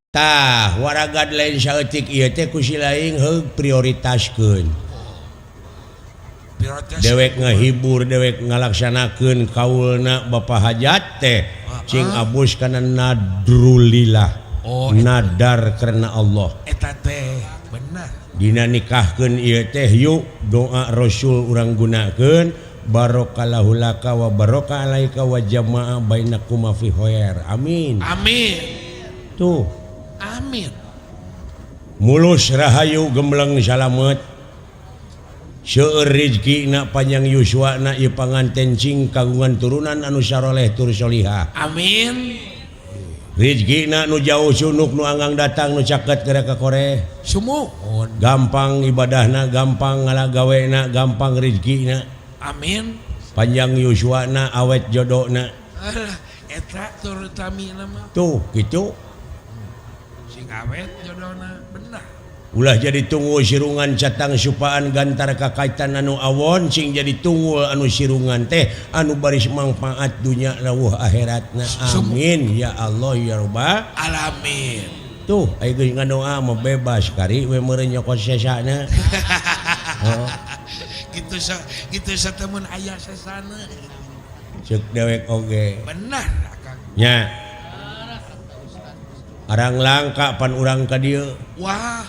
Tah, waragad lain saeutik ieu teh ku si laing heug prioritaskeun. Prioritas. Dewek ngahibur, dewek ngalaksanakeun kaulna Bapak Hajat teh cing abus kana nadrulillah. Oh, nadar karena Allah. Eta teh benar. Dina nikahkeun ieu teh yuk doa Rasul urang gunakeun barokallahu laka wa baraka alaika wa jama'a bainakuma fi khair. Amin. Amin. Tuh. Amin. Mulus rahayu gemleng salamet. Seueur rezekina, panjang yuswana, ieu panganten cing kagungan turunan anu saroleh tur solihah. Amin. Rizkina nu jauh sunuk, nu anggang datang, nu caket geura ka koreh. Sumuhun. Gampang ibadahna, gampang ngalagawena, gampang rezekina. Amin. Panjang yuswana, awet jodona. Alah, eta turutami mah. Tuh gitu. Sing awet jodona, benar. Ulah jadi tunggul sirungan catang supaan gantar kakaitan anu awon, sing jadi tunggul anu sirungan teh anu baris mangfaat dunya lawuh akhiratna. Amin ya Allah ya robbal alamin. Tuh aya geus ngadoa mah bebas kari we meureun nyokot sesana. Oh. Gitu sa gitu satemun aya sesana. Ceuk dewek oge. Benar Akang. Nya. Arang langka pan urang ka dieu. Wah,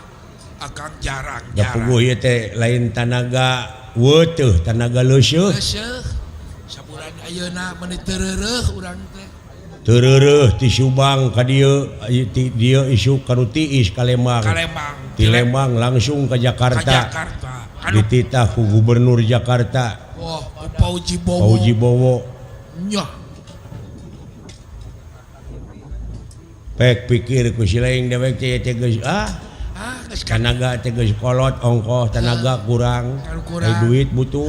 Akang jarang. Da puguh ieu teh lain tanaga weutuh, tanaga leuseuh. Leuseuh. Sabulan ayeuna meuni teu reureuh urang teh. Teu reureuh ti Subang ka dieu, ti dieu isuk ka nu tiis ka Lembang. Ka Lembang. Ti Lembang langsung ka Jakarta. Ka Jakarta. Anu dititah ku Gubernur Jakarta. Wah, ku Fauzi Bowo. Fauzi Bowo. Nya. Pek pikir ku si laing dewek teh teh geus ah. Tanaga teh geus kolot ongkoh, tanaga kurang. Kurang. Ai duit butuh.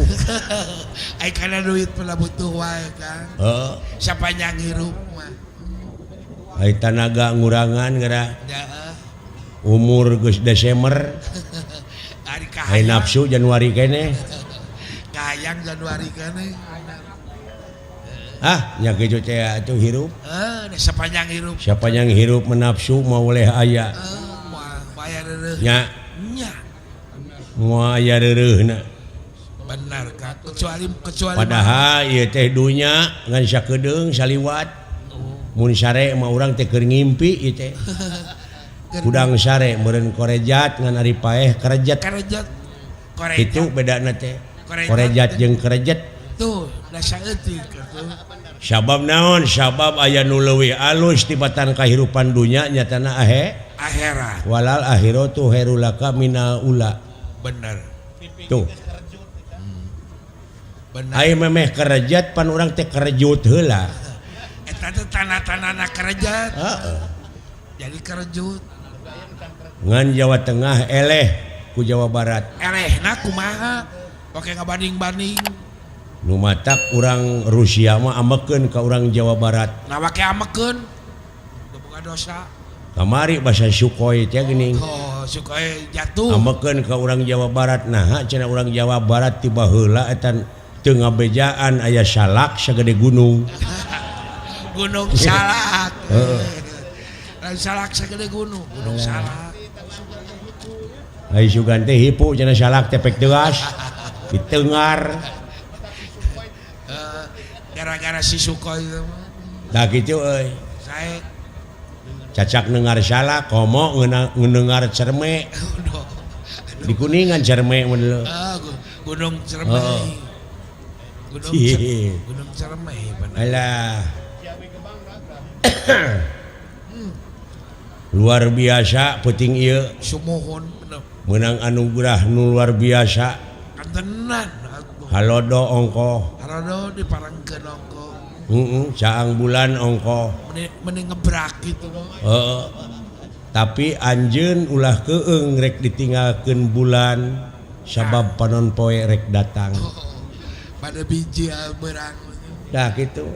Ai kana duit pula butuh wae Kang. Heeh. Sapanjang hirup mah. Ai tanaga ngurangan geura. Heeh. Umur geus Desember. Ari Ai kahayang. Nafsu Januari keneh. Kahayang Januari keneh. Ah, nya kitu teh atuh hirup. Heeh, sapanjang hirup. Sapanjang hirup menafsu mau oleh aya. Moal aya reureuh. Nya. Nya. Moal aya reureuhna. Benar Kang, kecuali kecuali Padahal ieu teh dunya ngan sakedeung saliwat. Mun sare mah urang teh keur ngimpi ieu teh. Kudang sare meureun korejat ngan ari paeh kerejet. Kerejet. Korejat. Kitu bedana teh. Korejat. Korejat jeung kerejet. Tuh, da saeutik atuh. Sabab naon? Sabab aya nu leuwih alus tibatan kahirupan dunya nyatana ahe akhirat. Walal akhiratu khairul laka minal ula. Bener. Tuh. Bener. Ai memeh kerejat pan urang teh kerejut heula. Eta teh tanah-tanahna kerejat. Heeh. Jadi kerejut. Ngan Jawa Tengah eleh ku Jawa Barat. Elehna kumaha? Oke ngabanding-banding. Nu matak urang Rusia mah amekeun ka urang Jawa Barat. Nah wake amekeun. Teu boga dosa. Kamari basa Sukhoi teh geuning. Oh, Sukhoi jatuh. Amekeun ka urang Jawa Barat naha cenah urang Jawa Barat ti baheula eta teu ngabejaan aya salak sagede gunung. Gunung Salak. Heeh. Lain salak sagede gunung, Gunung Salak. Ai sugan teh hipu cenah salak teh pek teuas. Ditengar. Gara-gara si Sukhoi itu mah. Tah kitu euy. Sae. Cacak nengar salak komo ngeunengar cerme. Di Kuningan cerme mun leuh. Gunung Cerme. Heeh. Gunung Gunung Cerme bener. Alah. Luar biasa peuting ieu. Sumuhun bener. Meunang anugerah nu luar biasa. Kantenan atuh. Halodo ongkoh. Halodo diparengkeun ongkoh. Heeh, caang bulan ongkoh. Meni ngebrak gitu. Heeh. Tapi anjeun ulah keung rek ditinggalkeun bulan sabab panon poe rek datang. Oh, pada biji berang. Dah kitu.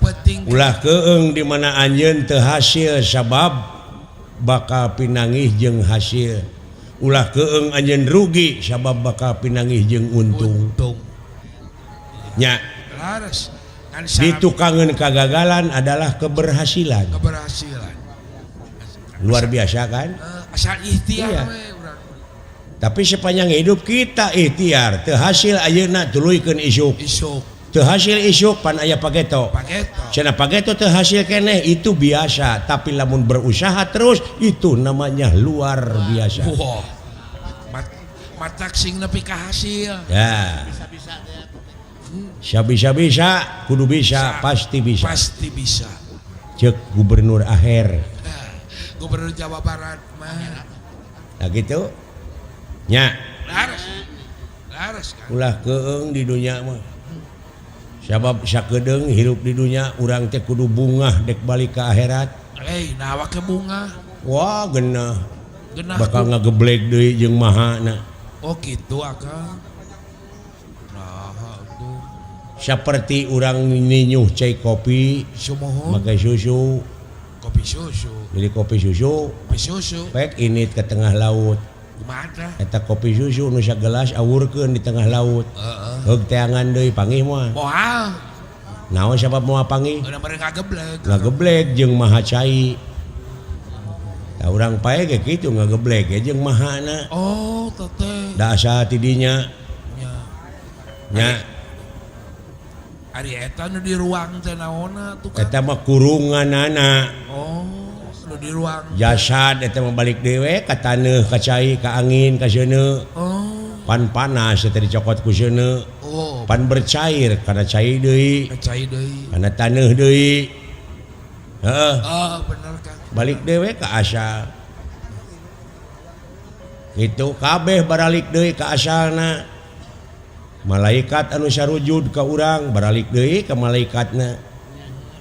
Penting. Ulah keung di mana anjeun teu hasil sabab bakal pinangih jeung hasil. Ulah keung anjeun rugi sabab bakal pinangih jeung untung. Untung. Nya. Laras. Ditukangeun kagagalan adalah keberhasilan. Keberhasilan. Luar biasa kan? Asal ikhtiar Iya. we urang. Tapi sepanjang hidup kita ikhtiar teu hasil ayeuna, tuluykeun isuk. Isuk. Teu hasil isuk, pan aya pageto. Pageto. Cenah pageto teu hasil keneh, itu biasa, tapi lamun berusaha terus itu namanya luar biasa. Wah. Matak sing nepi ka hasil. Ya. Bisa-bisa kudu bisa, Bisa. Pasti bisa. Pasti bisa. Cek Gubernur Aher. Nah, Gubernur Jawa Barat mah. Nah gitu. Nya, Laras. Laras kan. Ulah keeng di dunia mah. Sabab sakedeung hirup di dunia urang teh kudu bungah dek balik ke akhirat. Eh, nawa ke bunga. Wah, genah. Genah. Bakal ngageblek deui jeung mahana. Oh gitu akang. Nah, tuh. Seperti urang ninyuh cai kopi Sumuhun. Make susu. Kopi susu. Jadi kopi susu Kopi susu. pek init ke tengah laut. Kumaha? Eta kopi susu nu sagelas awurkeun di tengah laut. Heug teangan deui, panggih moal? Moal. Naon sabab moal panggih? Udah mereka ngageblek. Ngageblek jeung maha cai. Tah, urang pae ge kitu, ngageblek ge jeung mahana. Oh, teteh. Da asa ti dinya. Nya. Nya. Ari eta nu di ruang teh naonna tuh kan? Eta mah kurunganana. Oh, nu di ruang. Jasad eta mah balik deui we ka taneuh, ka cai, ka angin, ka seuneu. Oh. Pan panas eta dicokot ku seuneu. Oh. Pan bercair kana cai deui. Ka cai deui. Kana taneuh deui. Heeh. Oh, bener Kang. Balik deui we ka asal. Itu kabeh baralik deui ka asalna. Malaikat anu sarujud ka urang baralik deui ka malaikatna.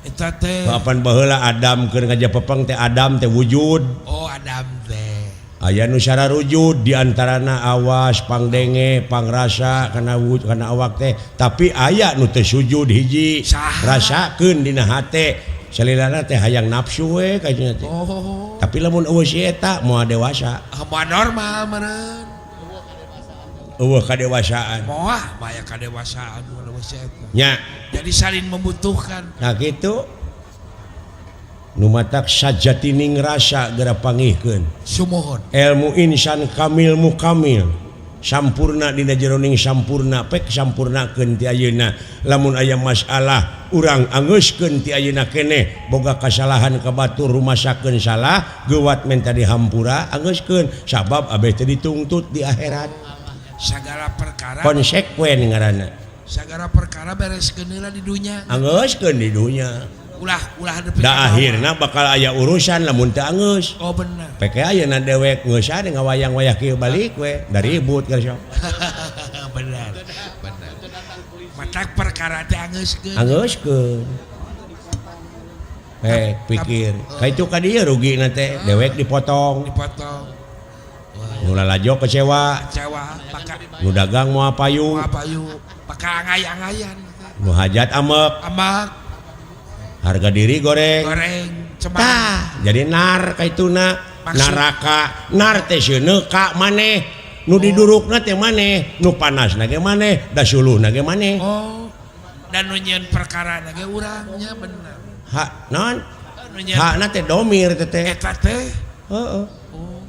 Eta teh. Kapan baheula Adam keur ngajapepeng teh, Adam teh wujud. Oh, Adam teh. Aya nu sararujud diantarana awas, pangdenge, pangrasa kana wujud kana awak teh, tapi aya nu teu sujud hiji. Saha? Rasakeun dina hate. Salilana teh hayang nafsu we ka nya teh. Oh. Tapi lamun eueuh si eta moal dewasa. Ah, moal normal meureun. Eueuh kadewasaan. Moal maya kadewasaan mun eueuh si eta. Nya. Jadi saling membutuhkan. Nah gitu. Nu matak sajatining rasa geura pangihkeun. Sumuhun. Ilmu insan kamil mukamil. Sampurna dina jeroning sampurna, pek sampurnakeun ti ayeuna. Lamun aya masalah urang angeuskeun ti ayeuna keneh, boga kasalahan ka batur rumasakeun salah, geuwat menta dihampura, angeuskeun sabab abeh teh dituntut di akhirat. Sagala perkara konsekuen ngaranna. Sagala perkara bereskeun heula di dunya. Angeuskeun di dunya. Ulah ulah nepi Da ka bawah. Akhirna bakal aya urusan lamun teu angeus. Oh bener. Pek ayeuna dewek ngeusan ngawayang wayah kieu balik we, da ribut ka sok. Bener. Bener. Matak perkara teh angeuskeun. Angeuskeun. Eh, pikir. Ka itu ka dieu rugina teh, dewek dipotong. Dipotong. Nu lalajo kecewa. Kecewa, maka Nu dagang moal payu. Moal payu, bakal angay-angayan. Nu hajat amek. Amek. Harga diri goreng. Goreng, cemang. Tah, jadi nar kaituna, Maksud- naraka, nar teh seuneu ka maneh. Nu didurukna teh maneh, nu panasna ge maneh, da suluhna ge maneh. Oh. Dan nu nyieun perkara ge urang nya bener. Hak naon? Nu nyieun Hakna teh domir teh teh. Eta teh. Heeh. Oh,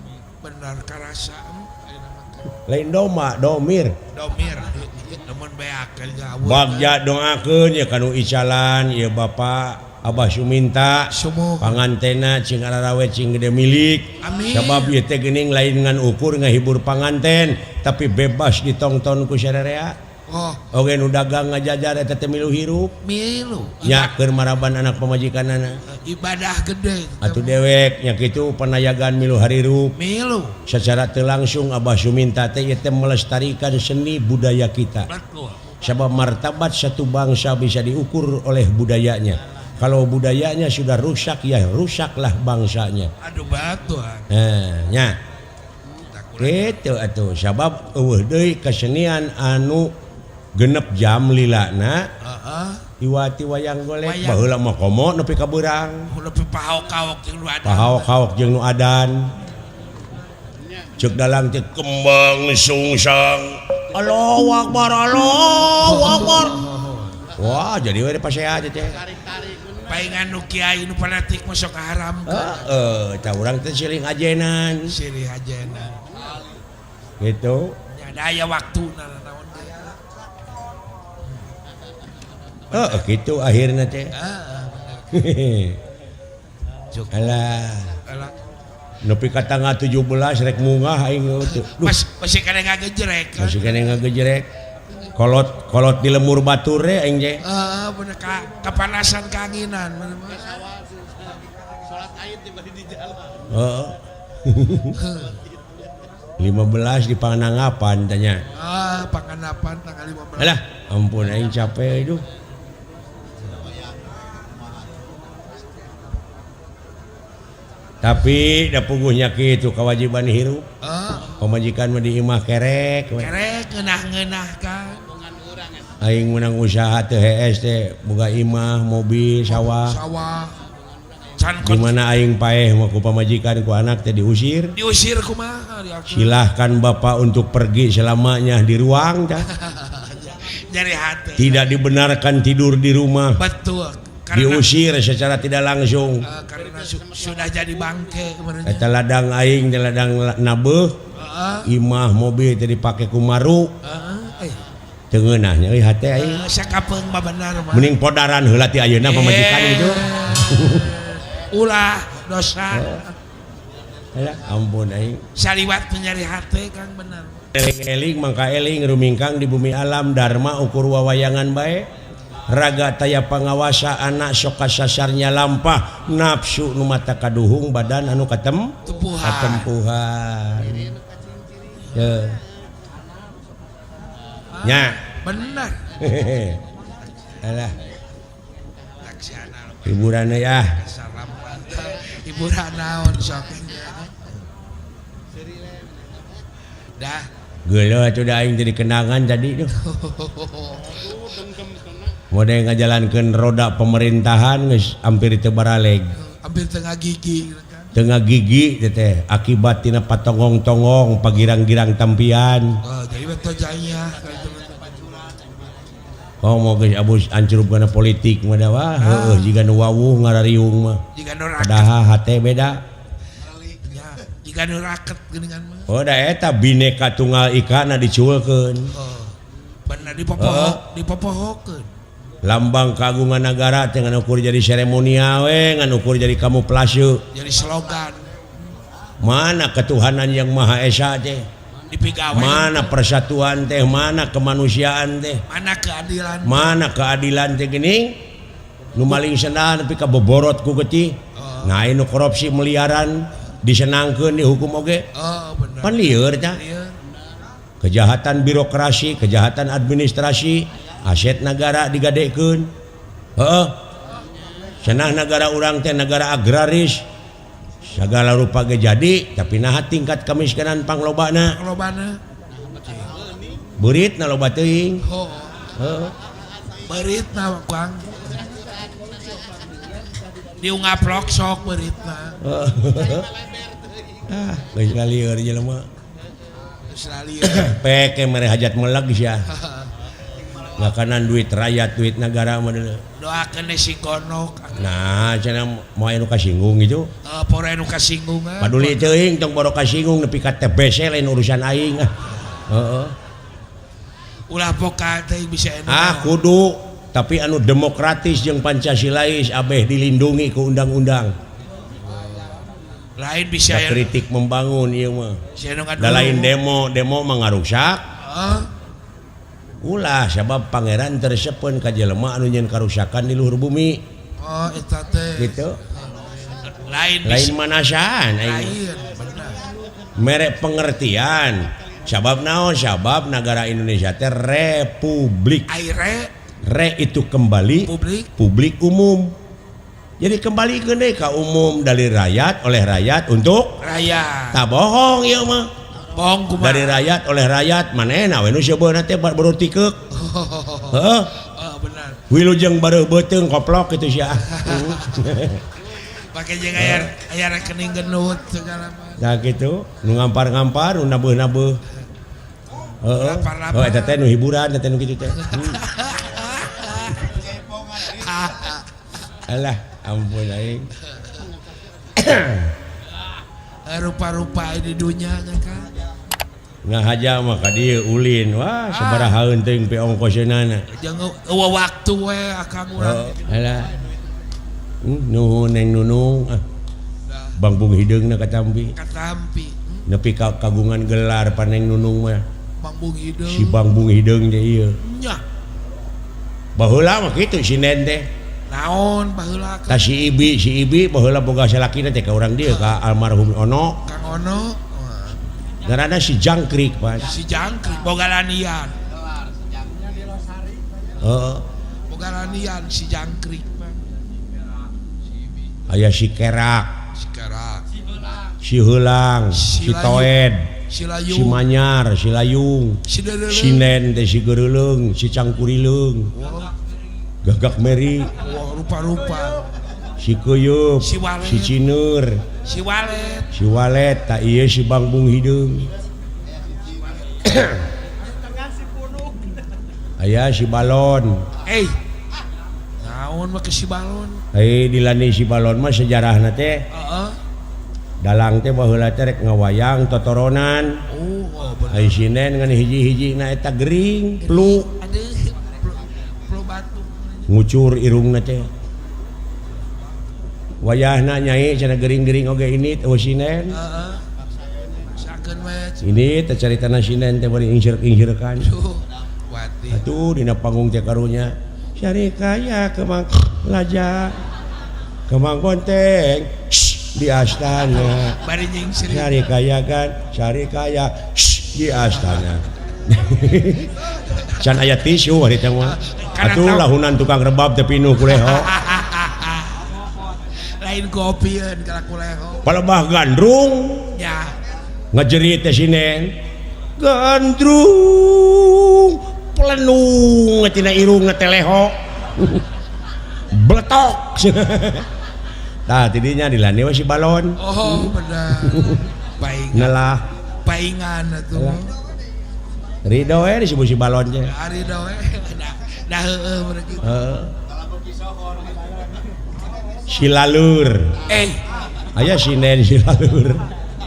bener karasa. Ayeuna mah teh. Lain doma, domir. Domir. Namun beak ngawur. Bagja doakeun ya kanu icalan ieu Bapak Abah Suminta. Sumuh. Pangantena cing ararawe cing gede milik. Amin. Sabab ieu teh geuning lain ngan ukur ngahibur panganten, tapi bebas ditongton ku sararea. Oh. Oge nu dagang ngajajar eta teh milu hirup. Milu. Nya keur maraban anak pamajikanana. Ibadah gede. Atuh dewek nya kitu panayagan milu harirup. Milu. Secara teu langsung Abah Suminta teh ieu teh melestarikan seni budaya kita. Betul. Sabab martabat satu bangsa bisa diukur oleh budayanya. Kalau budayanya sudah rusak, ya rusaklah bangsanya. Aduh batu. Eh, nya. Gitu atuh sabab eueuh deui kesenian anu genep jam lilana. Heeh. Iwati wayang golek Wayang. baheula mah komo nepi ka beurang. Nepi pahaok-kaok jeung nu adan. Pahaok-kaok jeung nu adan. Ceuk dalang teh kembang sungsang. Allahu Akbar, Allahu Akbar. Wah, jadi we pasea teh. Paingan nu kiai nu fanatik mah sok haram. Heeh, tah urang teh silih ngajenan. Silih ajenan. Gitu. Nya da aya waktuna naon teh. Heeh, kitu akhirna teh. Heeh, bener. Cuk. Alah, Alah. nepi ka tanggal 17 rek mungah aing teu. Duh, Mas masih kena ngagejrek kan. masih keneh ngagejrek. Kolot kolot di lemur batur we aing teh. Heeh, bener ka kepanasan keanginan bener mah. Heeh. 15 di Pangandapan tanya. Ah, Pangandapan tanggal 15. Alah, ampun aing capek aduh. Tapi da puguhnya kitu kewajiban hirup. Heeh. Pamajikan mah di imah kerek we. Kerek ngeunah-ngeunah kan. Aing menang usaha teh hees teh boga imah, mobil, sawah. Sawah. Can Di mana aing paeh mah ku pamajikan ku anak teh diusir. Diusir kumaha diaku. Silahkan bapak untuk pergi selamanya di ruang tah. Nyari hati. Tidak dibenarkan tidur di rumah. Betul. Karena Diusir secara tidak langsung. Karena sudah jadi bangke kemarin. Eta ladang aing teh ladang nabeuh. Heeh. Imah mobil teh dipake ku maru. Heeh. Teu ngeunah nya euy hate aing. Sakapeung mah benar mah. Mending podaran heula ti ayeuna pamajikan gitu. Ulah dosa. Alah, ampun aing. Saliwat nyari hate Kang benar. Eling-eling mangka eling rumingkang di bumi alam dharma ukur wawayangan bae. Raga taya pangawasa anak sok kasasarnya lampah nafsu nu mata kaduhung badan anu Tempuhan. katempuhan. Ye. Nya. Benar. Alah. Hiburan ya. Hiburan naon sok. Dah. Geuleuh atuh da aing jadi kenangan tadi tuh. Model ngajalankeun roda pemerintahan geus hampir teu baraleg. Hampir tengah gigi kan. Tengah gigi teh akibat tina patongong-tongong pagirang-girang tampian. Oh, jadi betul jaya. Oh, mau geus abus ancurub kana politik mah da wah, heueuh jiga nu wawuh ngarariung mah. Jiga nu raket. Padahal hate beda. Ya, jiga nu raket geuningan mah. Oh, da eta Bhinneka Tunggal Ika na diculkeun. Oh. Bener dipopohok, dipopohokeun. Lambang kagungan negara teh ngan ukur jadi seremonial we, ngan ukur jadi kamuflase. Jadi slogan. Mana ketuhanan yang Maha Esa teh? Dipigawe. Mana persatuan teh, mana kemanusiaan teh? Mana keadilan? Mana keadilan teh geuning? Nu maling sendal nepi ka boborot ku getih. Oh. Nah, anu korupsi miliaran disenangkeun dihukum oge. Oh, bener. Pan lieur tah. Kejahatan birokrasi, kejahatan administrasi, aset negara digadekeun. Heeh. Cenah negara urang teh negara agraris. Segala rupa ge jadi, tapi naha tingkat kemiskinan panglobana. Panglobana. Beuritna loba teuing. Oh. Heeh. Beuritna Kang. Diungaplok sok beuritna. Ah, geus lalieur jelema. Geus lalieur. Peke mere hajat meleg sia. Makanan duit rakyat, duit negara mah deuleu. Doakeun si gonok. Nah, cenah moal anu kasinggung gitu. Heeh, pore anu kasinggung. Paduli teuing tong boro kasinggung nepi ka TBC lain urusan aing ah. Heeh. Ulah poka teh bisa anu. Ah, kudu, tapi anu demokratis jeung Pancasilais abeh dilindungi ku undang-undang. Lain bisa da kritik membangun ieu mah. Da lain demo, demo mah ngaruksak. Heeh. Ulah sabab pangeran tersepen ka jelema anu nyeun karusakan di luhur bumi. Oh, eta teh. Gitu. Lain lain manasaan aing. Lain, bener. Mere pengertian. Sabab naon? Sabab negara Indonesia teh republik. Ai re. Re itu kembali publik, publik umum. Jadi kembali deui ka umum dari rakyat oleh rakyat untuk rakyat. Tak bohong ieu mah. Bohong kumaha? Dari rakyat oleh rakyat manehna we nu seubeurna teh baru tikeuk. Heeh. Oh, benar. Wilujeng bareuh beuteung koplok kitu sia. Pake jeung aya rekening genut segala mah. Nah kitu, nu ngampar-ngampar, nu nabeuh-nabeuh. Heeh. Oh eta teh nu hiburan eta nu kitu teh. Alah, ampun aing. Rupa-rupa di dunia nya kan. Ngahaja mah ka dieu ulin. Wah, sabaraha heunteng pe ongkoseunana. Jeung eueuh waktu we akang urang. Alah. Nuhun Neng Nunung. Ah. Bangbung hideungna katampi. Katampi. Nepi ka kagungan gelar paneng Nunung mah. Bangbung hideung. Si Bangbung hideung teh ieu. Nya. Baheula mah kitu sinden teh. Naon baheula ka si Ibi baheula boga salakina teh ka urang dieu ka almarhum Ono. Kang Ono. Ngaranna si Jangkrik, Pak. Si Jangkrik boga lanian. Heeh. Boga lanian si Jangkrik mah. Aya si Kerak, si Kerak, si Heulang, si Toed, si Layung, si Manyar, si Layung, si Nen teh si Gereuleung, si Cangkurileung. Gagak Meri, rupa-rupa, si Kuyup, si, si Cinur, si Walet, si Walet, tak iya si Bangbung hideung. Aya si Balon. Naon mah si Balon? Dilani si Balon mah sejarahna teh. Dalang teh baheula teh rek ngawayang totoronan. Oh, bener. Ai sinen ngan hiji-hiji na eta gering, plu. Aduh, plu batu. Ngucur irungna teh. Wayahna nyai cenah gering-gering oge ini eueuh sinen. Heeh. Sakeun we. Ini teh caritana sinen teh bari ingsirek-ingsirekan. Aduh, atuh dina panggung teh karunya. Syarikaya kemang laja kemang bonteng di astana. Syarikaya kan syarikaya di astana. Can aya tisu hari teh mah. Atuh lahunan tukang rebab teh pinuh kuleho. Lain kopieun kana kuleho. Palebah gandrung. Ya. Ngajerit teh sinen. Gandrung pelenung tina irung teleho. Bletok. Tah tidinya dilani we si Balon. Oh, bener. Paingan. Ngelah paingan atuh. Ridho we disebut si Balon teh. Ridho we. Da heueuh mereka kitu. Heeh. Si Lalur. Aya sinen si Lalur.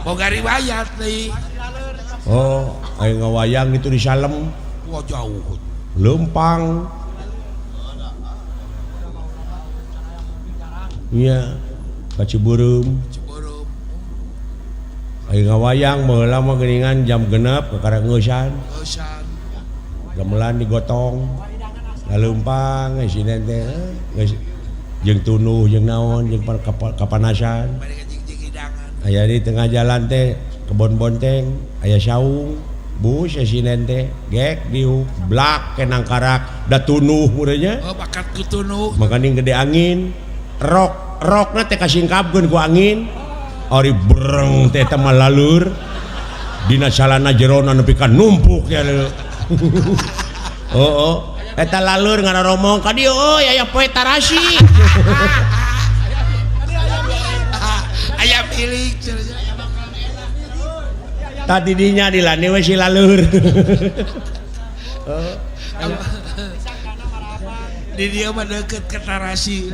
Boga riwayat deui. Oh, aya ngawayang itu di Salem. Wah, jauh. Lempang. Iya, ka Cibeureum. Cibeureum. Aya ngawayang baheula mah geuningan jam 6 kakara ngeusan. Ngeusan. Gamelan digotong. Laleumpang sinen teh geus jeung tunuh jeung naon jeung kapanasan. Aya di tengah jalan teh kebon bonteng aya saung. Bus sinen teh gek diuk blak kenang karak da tunuh murenya. Oh, bakat ku tunuh. Makaning gede angin. Rok rokna teh kasingkapkeun ku angin. Ari breng teh eta mah lalur. Dina salana jerona nepi ka numpuk ya. Oh, eta lalur ngaroromong ka dieu euy aya poe tarasi. Aya milik tadi dinya dilani we si lalur. Di dia mah deket ke tarasi.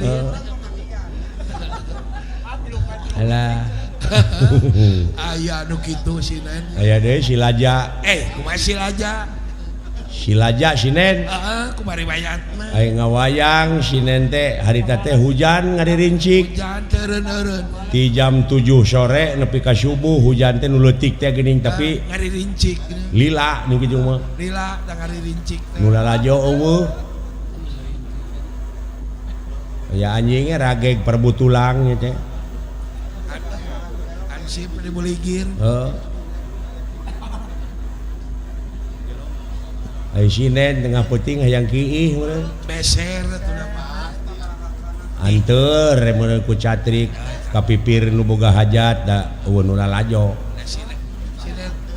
Alah. Aya nu kitu sinen. Aya deui si Laja. Kumaha si Laja? Si Laja sinen. Heeh, kumaha riwayatna? Aya ngawayang sinen teh harita teh hujan ngaririncik. Hujan teureun-eureun. Ti jam 7 sore nepi ka subuh hujan teh nu leutik teh geuning tapi ngaririncik. Lila nu kitu mah. Lila da ngaririncik teh. Nu lalajo eueuh. Aya anjingnya rageg perbutulang nya teh. Ansip di buligir. Heeh. Ai sinen tengah peuting hayang kiih meureun. Beser atuh da mah. Anteur meureun ku catrik ka pipir nu boga hajat da eueuh nu lalajo.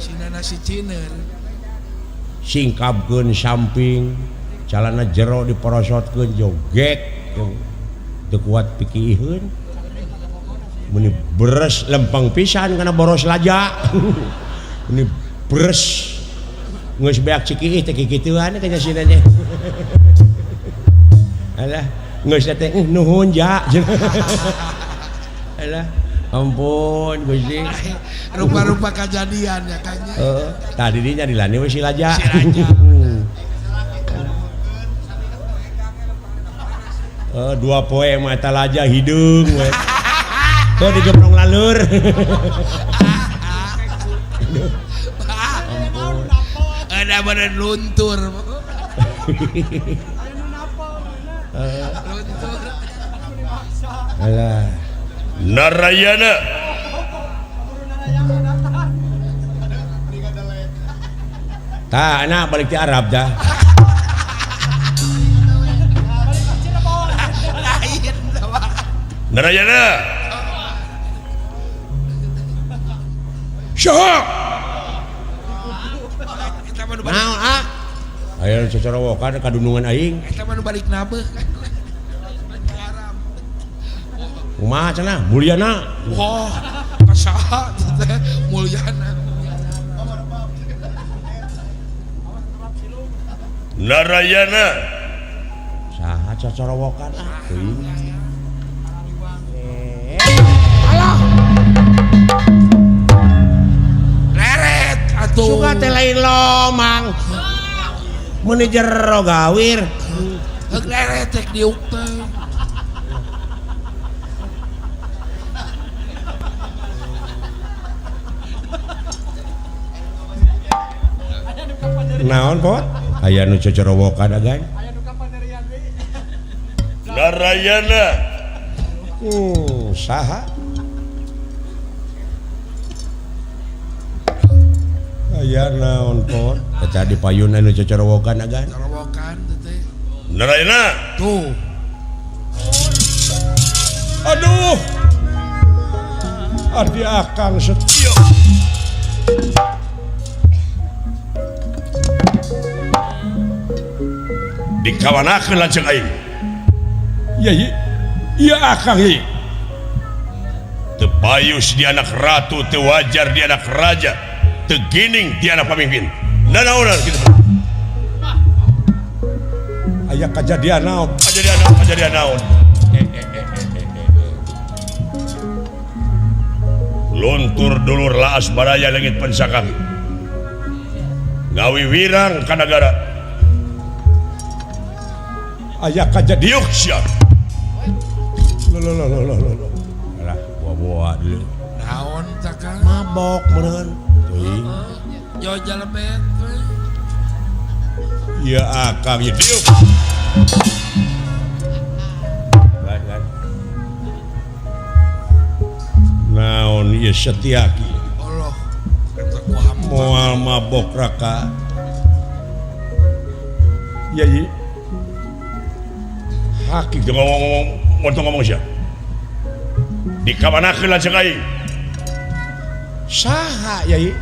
Sinen si ciner. Singkapkeun samping calana jero diporosotkeun jogek teu kuat pikiiheun. Meni beres lempeng pisan kana boros laja. Meni beres geus beak cikiih teh kikituan ka sinen teh. Alah, Geus teh nuhun ja. Alah, ampun Gusti. Rupa-rupa kejadian ya kayaknya. Heeh. Tadi dinya dilani we si Laja. Si Raja. Dua poe mata Laja hideung we. Tuh digeprong lalur. Ampun. Ada badan luntur. Luntur. Alah. Narayana. Tah, anak balik di Arab dah. Narayana. Syah. Naon ah? Aya cocorowokan kadunungan aing. Eta mah nu balik nabeuh. Kumaha cenah? Mulyana. Wah, ka saha teh Mulyana. Narayana. Saha cocorowokan ah? Teuing. Alah. Leret atuh. Suka teh lain lomang. Meuni jero gawir. Heuk leret teh diuk teh. Naon pot? Aya nu cocorowokan agan. Narayana. Saha? Aya naon pot? Eta di payun anu cocorowokan agan. Cocorowokan teh. Narayana. Tuh. Aduh. Adi akang setio. Dikawanakeun lanceuk aing. Iya, iya akang ieu. Teu payus di anak ratu, teu wajar di anak raja, teu gining di anak pamimpin. Nanaonan kitu. Aya kajadian naon? Kajadian naon? Kajadian naon? Luntur dulur laas baraya leungit pensakaki. Ngawiwirang ka nagara. Aya kajadian diuk sia. Lo lo lo lo lo. Alah, buah-buah dulu. Naon tah Kang? Mabok meureun. Teuing. Yo jalebet we. Ieu akang ieu diuk. Kan kan. Naon ieu Setiaki? Allah, eta kumaha moal mabok raka. Iya ieu. Hakik ngomong-ngomong, ngomong sia. Dikawanakeun lanceuk aing. Saha yai?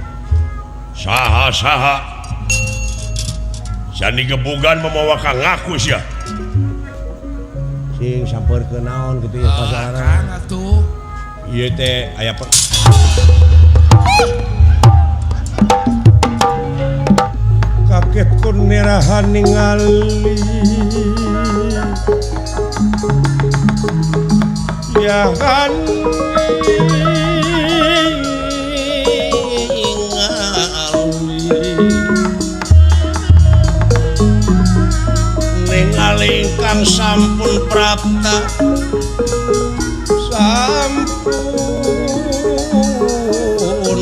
Saha saha. Sani gebugan mamawa ka ngaku sia. Sing sampeurkeun naon kitu ya pasaran. Kang atuh. Ieu teh aya kaget kun nerahan ningali. Ya kan ningali kang sampun prapta sampun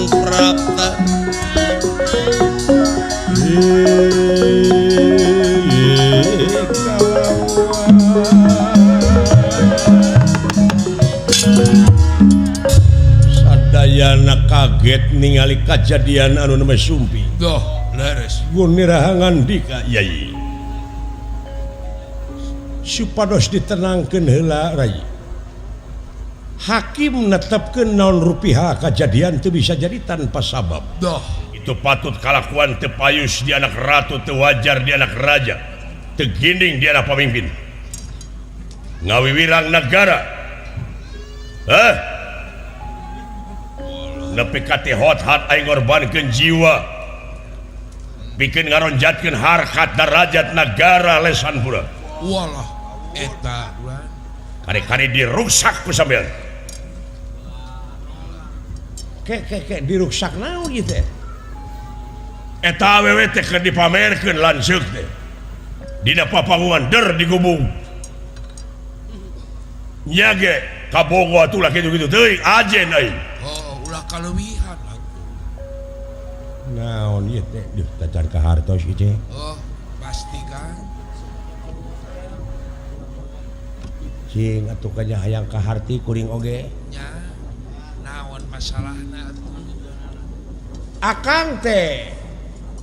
prapta Sadayana kaget ningali kajadian anu nembe sumpi. Duh, leres. Guniraha ngandika yai. Supados ditenangkeun heula rai. Hakim netepkeun naon rupiah kajadian teu bisa jadi tanpa sabab. Duh, itu patut kalakuan teu payus di anak ratu, teu wajar di anak raja, teu ginding di anak pamimpin. Ngawiwirang negara. Hah? Nepi ka teh hot-hat aing ngorbankeun jiwa. Pikeun ngaronjatkeun harkat darajat nagara Lesanpura. Walah. Eta kare-kare diruksak ku sampean. Ke diruksak naon ieu teh? Eta awewe teh keur dipamerkeun lanceuk teh. Dina papangungan der digubung. Nya ge kabogo atuh lah kitu-kitu teuing ajen aing. Oh, ulah kaleuwihan atuh. Naon ieu teh? Duh, tacan ka hartos ieu teh. Oh, pasti kan. Cing atuh kanya hayang ka harti kuring oge. Nya. Naon masalahna atuh? Akang teh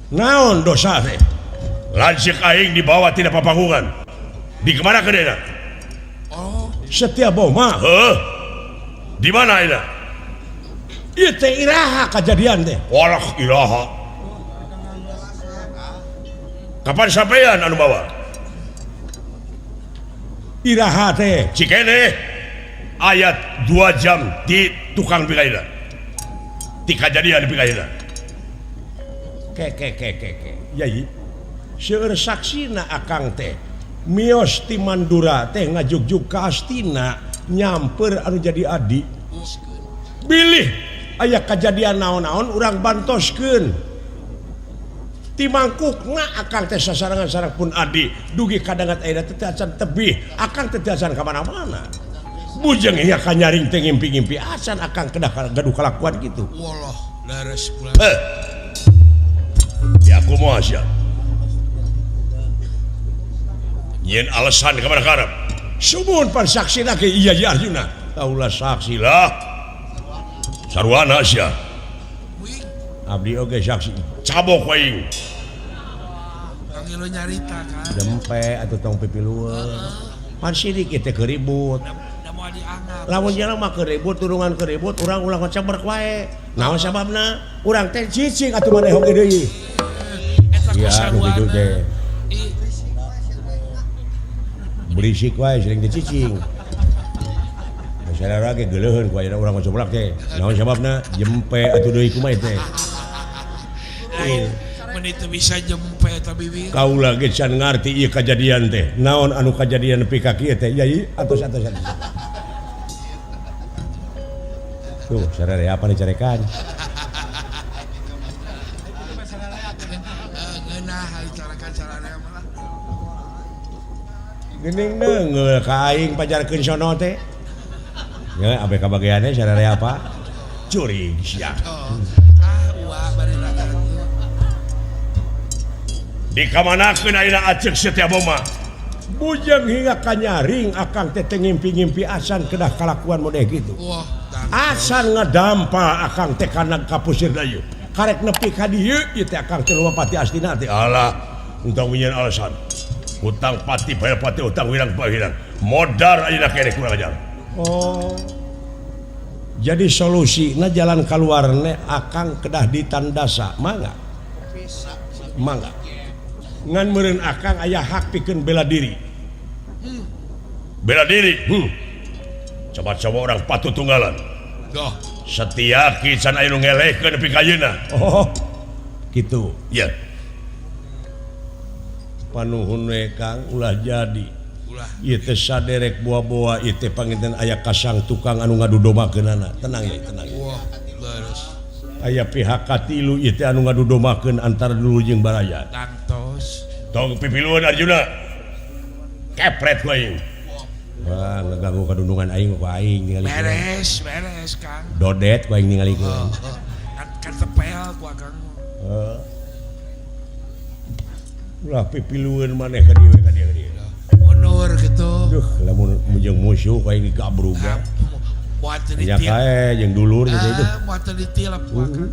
naon dosa teh? Lanceuk aing dibawa tina papangungan. Di kemana kedeuna? Oh, Setia Boma. Heuh. Di mana ayeuna? Ieu teh iraha kajadian teh? Walah iraha. Kapan sampean anu bawa? Iraha teh. Cikene ayat 2 jam di tukang pikaina. Di kajadian di pikaina. Ke ke ke ke ke. Yai. Seueur saksina akang teh. Mios ti Mandura teh ngajugjug ka Astina nyamper anu jadi adi. Bilih aya kajadian naon-naon urang bantoskeun. Ti mangkukna akang teh sasarangan sareng pun adi dugi kadangat ayeuna teh acan tebih akang teh acan ka mana-mana. Bujeng ieu ka nyaring teh ngimpi-ngimpi acan akang kedah gaduh kalakuan kitu. Walah, leres pula. Heh. Ya kumaha sia? Nyen alasan ka mana karep? Sumun pan saksina ge iya ya Arjuna. Kaulah saksi lah. Sarwana sia. Abdi oge saksi. Cabok aing. Kang Ilo nyarita kan. Dempe atuh tong pipilueun. Pan sidik ieu teh keribut. Da moal dianggap. Lamun jelema mah keribut, turungan keribut, urang ulah ngacabrek wae. Naon sababna? Urang teh cicing atuh maneh oge deui. Eta ku Ya, nu kitu sarwana. teh. Ih, Berisik wae sering dicicing. Masalah ge geuleuheun ku ayeuna urang ngacoblak teh. Naon sababna? Jempe atuh deui kumaha teh. lain mun teu bisa jempe eta bibir. Kaula ge can ngarti ieu kajadian teh. Naon anu kajadian nepi ka kieu teh? Yai, atos atos atos. Tuh, sarare apa dicarekan? Ngeunah dicarakan sararea mah. Geuning neungeul ka aing pajarkeun sono teh. Ya, abe kabageanna sarare apa? Curig sia. Oh. Ah, uah bari raga atuh. Dikamanakeun ayeuna aceuk Setia Boma? Bujeng hingga kanyaring akang teh teu ngimpi-ngimpi acan kedah kalakuan modeh kitu. Wah, Acan ngadampa akang teh kana ka Pusir Dayu. Karek nepi ka dieu ieu teh akang teh lumpat ti Astina teh. Alah, entong minyeun alasan. Hutang pati bayar pati, hutang wirang bayar wirang. Modar ayeuna keneh kurang ajar. Oh. Jadi solusina jalan kaluarna akang kedah ditandasa, mangga. Mangga. Ngan meureun akang aya hak pikeun bela diri. Bela diri. Coba-coba orang patuh tunggalan. Doh, Setiaki can aya nu ngelehkeun nepi ka ayeuna. Oh. Kitu. Iya. Panuhun we Kang ulah jadi. ulah. Ieu teh saderek boa-boa ieu teh panginten aya kasang tukang anu ngadudomakeunana. Tenang ya, tenang ya. Wah, leres. Aya pihak katilu ieu teh anu ngadudomakeun antara dulu jeung baraya. Tangtos. Tong pipilueun Arjuna. Kepret ku aing. Wah, ngeganggu kadundungan aing ku aing ningali. Beres, beres Kang. Dodet ku aing ningalikeun. Oh, kan kan tepel ku akang. Heeh. Ulah pipilueun maneh ka dieu ka dieu ka dieu. Mundur gitu. Duh, lamun jeung musuh ku aing digabrug. Ah, moal teu Ya ditilep. kae jeung dulur gitu itu. Ah, moal teu ditilep ku akang.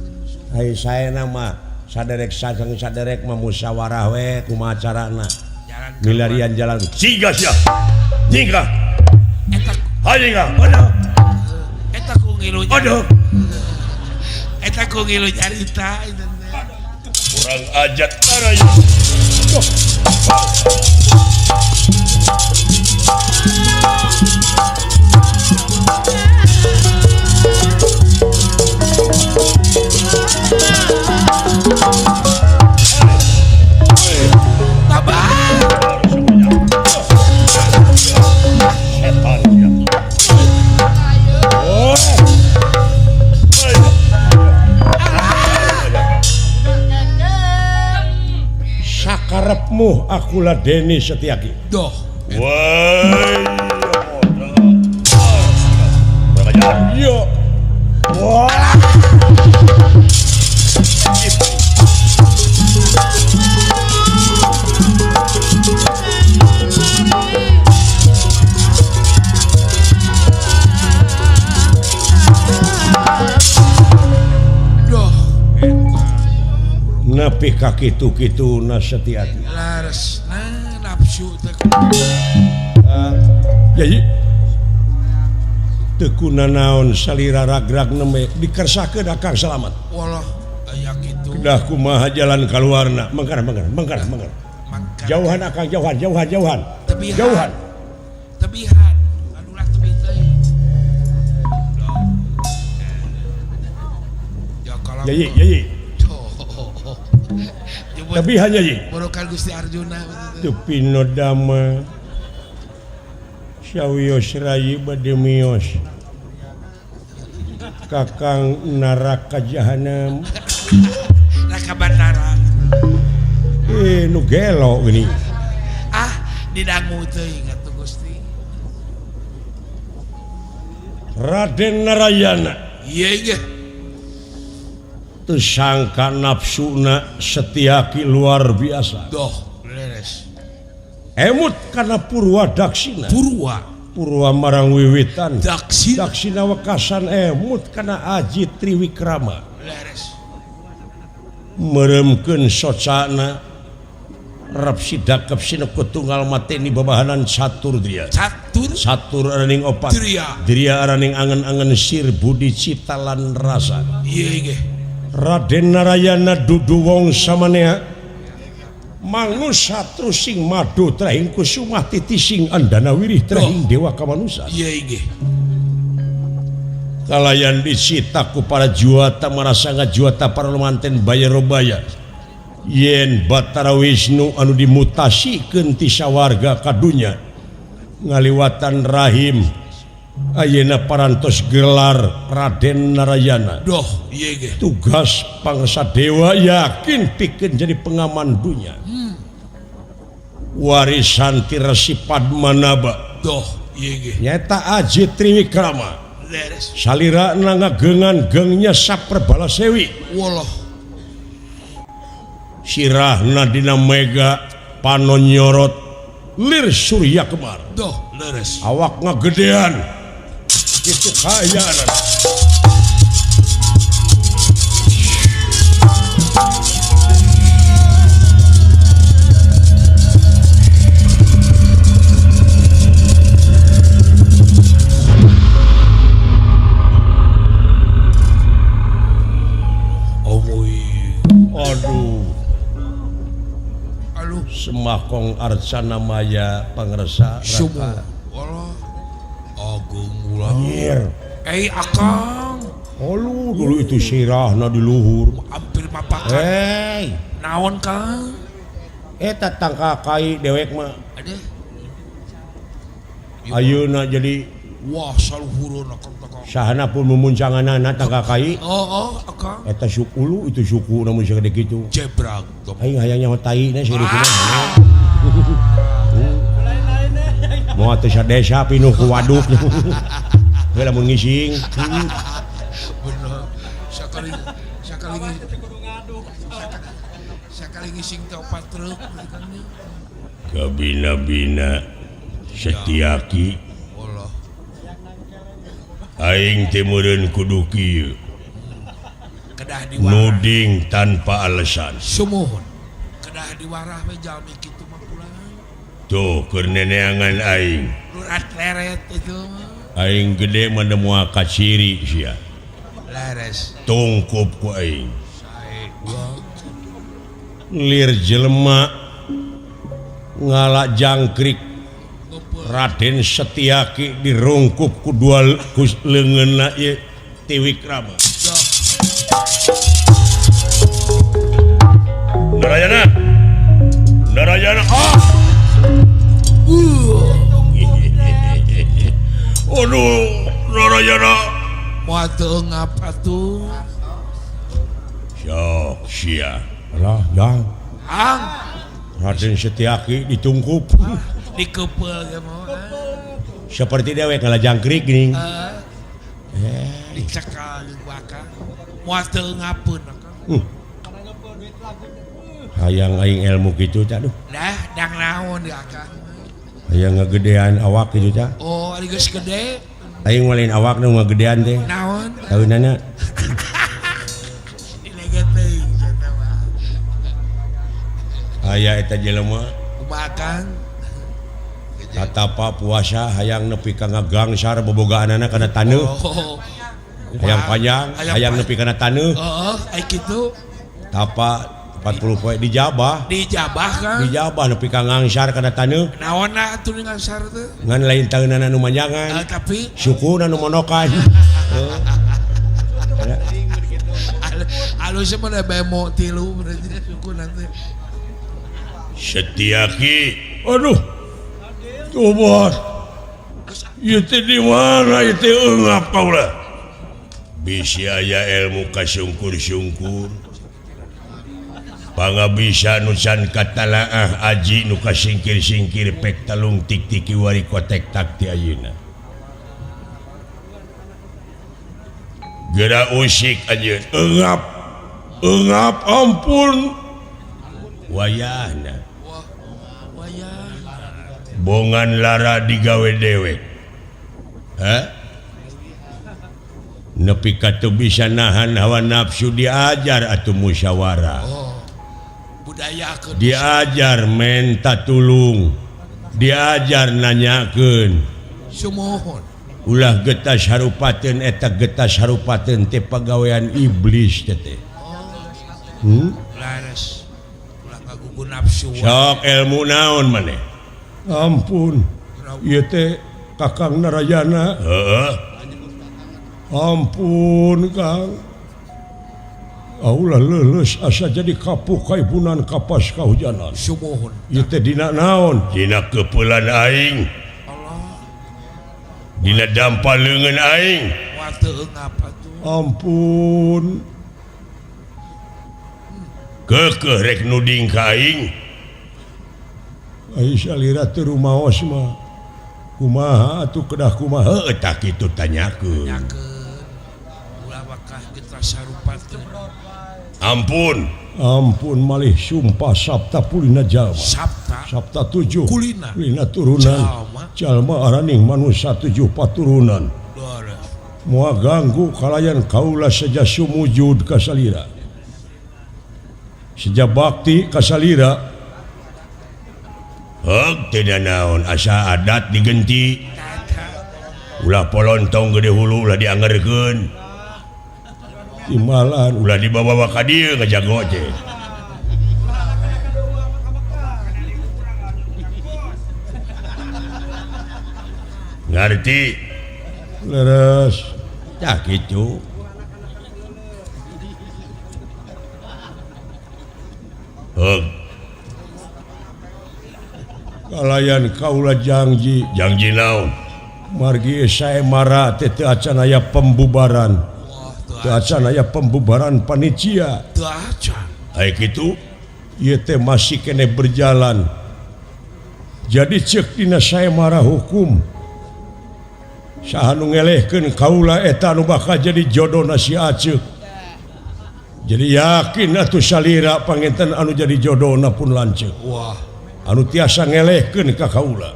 Ai saena mah saderek sareng saderek mah musyawarah we kumaha carana. Jalan Milarian jalan. Siga sia. Nyingkah. Eta Hayu nyingkah. Aduh. eta ku ngilu. Aduh. Eta ku ngilu nyarita itu teh. Kurang ajar tarayu. Tabah. aku ladeni Setiaki. Doh. Woi. Yo. Wah. Doh. Nepi ka kitu-kitu na Setiaki. Lares nah nafsu teh. Jadi teu kunanaon salira ragrag nembe dikersakeun akang salamat. Walah aya kitu. Kedah kumaha jalan kaluarna. Mangkana mangkana mangkana mangkana. Jauhan akang jauhan jauhan jauhan. Tebihan. Jauhan. Tebihan. Adulah tebih teh. Ya kalau. Yayi yayi. Tebihan yayi. Borokan Gusti Arjuna. Teu pinodama. Sawios rayi bade mios. Kakang naraka jahanam. Raka Batara. Nu gelo gini. Ah, didangu teuing atuh Gusti. Raden Narayana. Ieu ge. Teu sangka nafsuna Setiaki luar biasa. Doh, leres. Emut kana Purwa Daksina. Purwa. Purwa marang wiwitan. Daksina. Daksina wekasan emut kana Aji Triwikrama. Leres. Meremkeun socana rep sidakep sinekut tunggal mateni babahanan catur dria. Catur. Catur araning opat. Dria. Dria araning angen-angen sir budi cipta lan rasa. Ieu ge. Raden Narayana dudu wong samanea. Manusa trusing madu trahing kusumah titising andana wirih trahing dewa kamanusa. Iya inggih. Kalayan disita ku para juata marasanga juata para lumanten bayarobaya. Yen Batara Wisnu anu dimutasikeun ti sawarga ka dunya ngaliwatan rahim ayeuna parantos gelar Raden Narayana. Doh, ieu ge. Tugas pangsa dewa yakin pikeun jadi pengaman dunya. Warisan ti Resi Padmanaba. Doh, ieu ge. Nyaeta Aji Triwikrama. Leres. Salirana ngagengan gengnya Saperbala Sewi. Walah. Sirahna dina mega panon nyorot lir surya kemar. Doh, leres. Awak ngagedean. Itu kaayaan. Aduh. Aduh. Semakong Arcana Maya pangresa Raka. Walah. Agung ulah. Eh akang. Aduh, dulu itu sirahna di luhur. Hampir mapakan. Hei, naon Kang? Eta tangka kai dewek mah. Aduh. Ayeuna jadi wah saluhurna Kang. Sahana pun mumuncanganana tangka kai. Oh, oh, akang. Eta suku lu itu suku namun segede kitu. Jebrag. Aing hayang nyaho tai na segede kitu. Moal teu sadesa pinuh ku waduk. Heuh lamun ngising. Bener. Sakali sakali sakali ngising teh opat truk Kabina-bina Setiaki. Aing teh meureun kudu kieu. Kedah diwarah. Nuding tanpa alasan. Sumuhun. Kedah diwarah we jalmi kitu mah pulang. Tuh keur neneangan aing. Lurat leret itu. Aing gede mah moal kaciri sia. Leres. Tungkup ku aing. Sae. Lir jelema ngala jangkrik. Raden Setiaki dirungkup ku dua leungeunna ieu Tiwikrama. Narayana. Narayana. Ah. Aduh, Narayana. Moal teu eungap atuh. Sok sia. Alah, jang. Ang. Raden Setiaki ditungkup. Dikepeul ge mah. Seperti dewek ngalah jangkrik geuning. Dicekal jeung bakal. Moal teu ngapeun akang. Hayang aing ilmu kitu teh aduh. Dah, dang naon di akang. Hayang ngagedean awak kitu teh. Oh, ari geus gede. Aing lain awak nu ngagedean teh. Naon? Taunana. Dilege teuing cenah mah. Aya eta jelema. Kumaha Kang? Tatapa puasa hayang nepi ka ngagangsar bobogaanana kana taneuh. Oh. Hayang panjang, hayang nepi kana taneuh. Heeh, ai kitu. Tapa 40 poe dijabah. Dijabah Kang. Dijabah nepi ka ngangsar kana taneuh. Naonna atuh ngangsar teh? Ngan lain taeunana nu manjangan. Tapi sukuna nu monokan. Alus mah bemo tilu berarti sukuna teh. Setiaki, aduh. Coba. Ieu teh di mana ieu teh eungap kaula. Bisi aya ilmu kasungkur-sungkur. Pangabisa nu can katalaah aji nu kasingkir-singkir pek talung tik-tiki wari kotek tak ti ayeuna. Geura usik anjeun eungap. Eungap ampun. Wayahna. Bongan lara digawe dewek. Hah? Nepi ka teu bisa nahan hawa nafsu diajar atuh musyawarah. Oh. Budayakeun. Diajar menta tulung. Diajar nanyakeun. Sumuhun. Ulah getas harupateun eta getas harupateun teh pagawean iblis teh teh. Oh. Laras. Ulah ngagugu nafsu. Sok ilmu naon maneh? Ampun, ieu teh Kakang Narayana. Heeh. Ampun, Kang. Aulah leuleus asa jadi kapuh kaibunan kapas kahujanan. Sumuhun. Ieu teh dina naon? Dina keupelan aing. Allah. Dina dampa leungeun aing. Moal teu eungap atuh. Ampun. Keukeuh rek nuding ka aing. Aisyah lira teu rumaos mah. Kumaha atuh kedah kumaha? Heuh tah kitu tanyakeun. Tanyakeun. Ulah wakah geus sarupateun. Ampun. Ampun malih sumpah sabta pulina jalma. Sabta. Sabta tujuh. Kulina. Kulina turunan. Jalma. Jalma araning manusia tujuh paturunan. Moal ganggu kalayan kaula seja sumujud ka salira. Seja bakti ka salira. Heug teu naon asa adat digenti. Ulah polontong gede hulu ulah diangerkeun. Timbalan ulah dibawa ka dieu ngajago teh. Ngarti? Leres. Tah kitu. Heug. Kalayan kaula jangji. Jangji naon? Margi sae mara teh teu acan aya pembubaran. Teu acan aya pembubaran panitia. Teu acan. Aya kitu? Ieu teh masih keneh berjalan. Jadi ceuk dina sae mara hukum. Saha nu ngelehkeun kaula eta nu bakal jadi jodona si Aceuk. Jadi yakin atuh salira panginten anu jadi jodona pun lanceuk. Wah. Anu tiasa ngelehkeun ka kaula.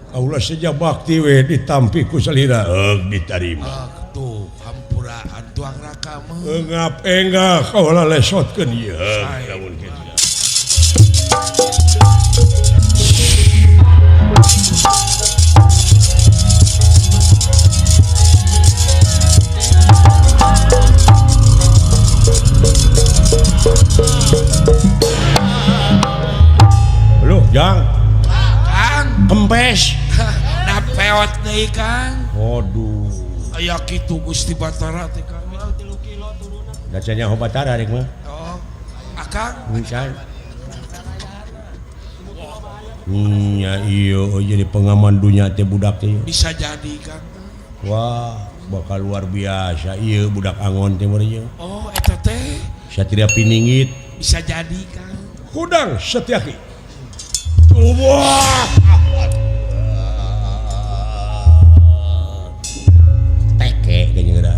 Kaula seja bakti we ditampi ku salira. Heug ditarima. Ah, tuh hampura tuang raka mah. Eungap enggah kaula lesotkeun ieu. Heug lamun kitu. Loh, Jang. Kang, kempes. Nah peot deui, Kang. Waduh. Aya kitu Gusti Batara teh, Kang. Da cenah Batara rek mah. Oh. Akang. Misan. Nya ieu jadi pengaman dunya teh budak teh. Bisa jadi, Kang. Wah, bakal luar biasa ieu budak angon teh meureun. Oh, eta teh Satria Piningit. Bisa jadi Kang. Hudang Setyaki. Wah. Teke geuning geura.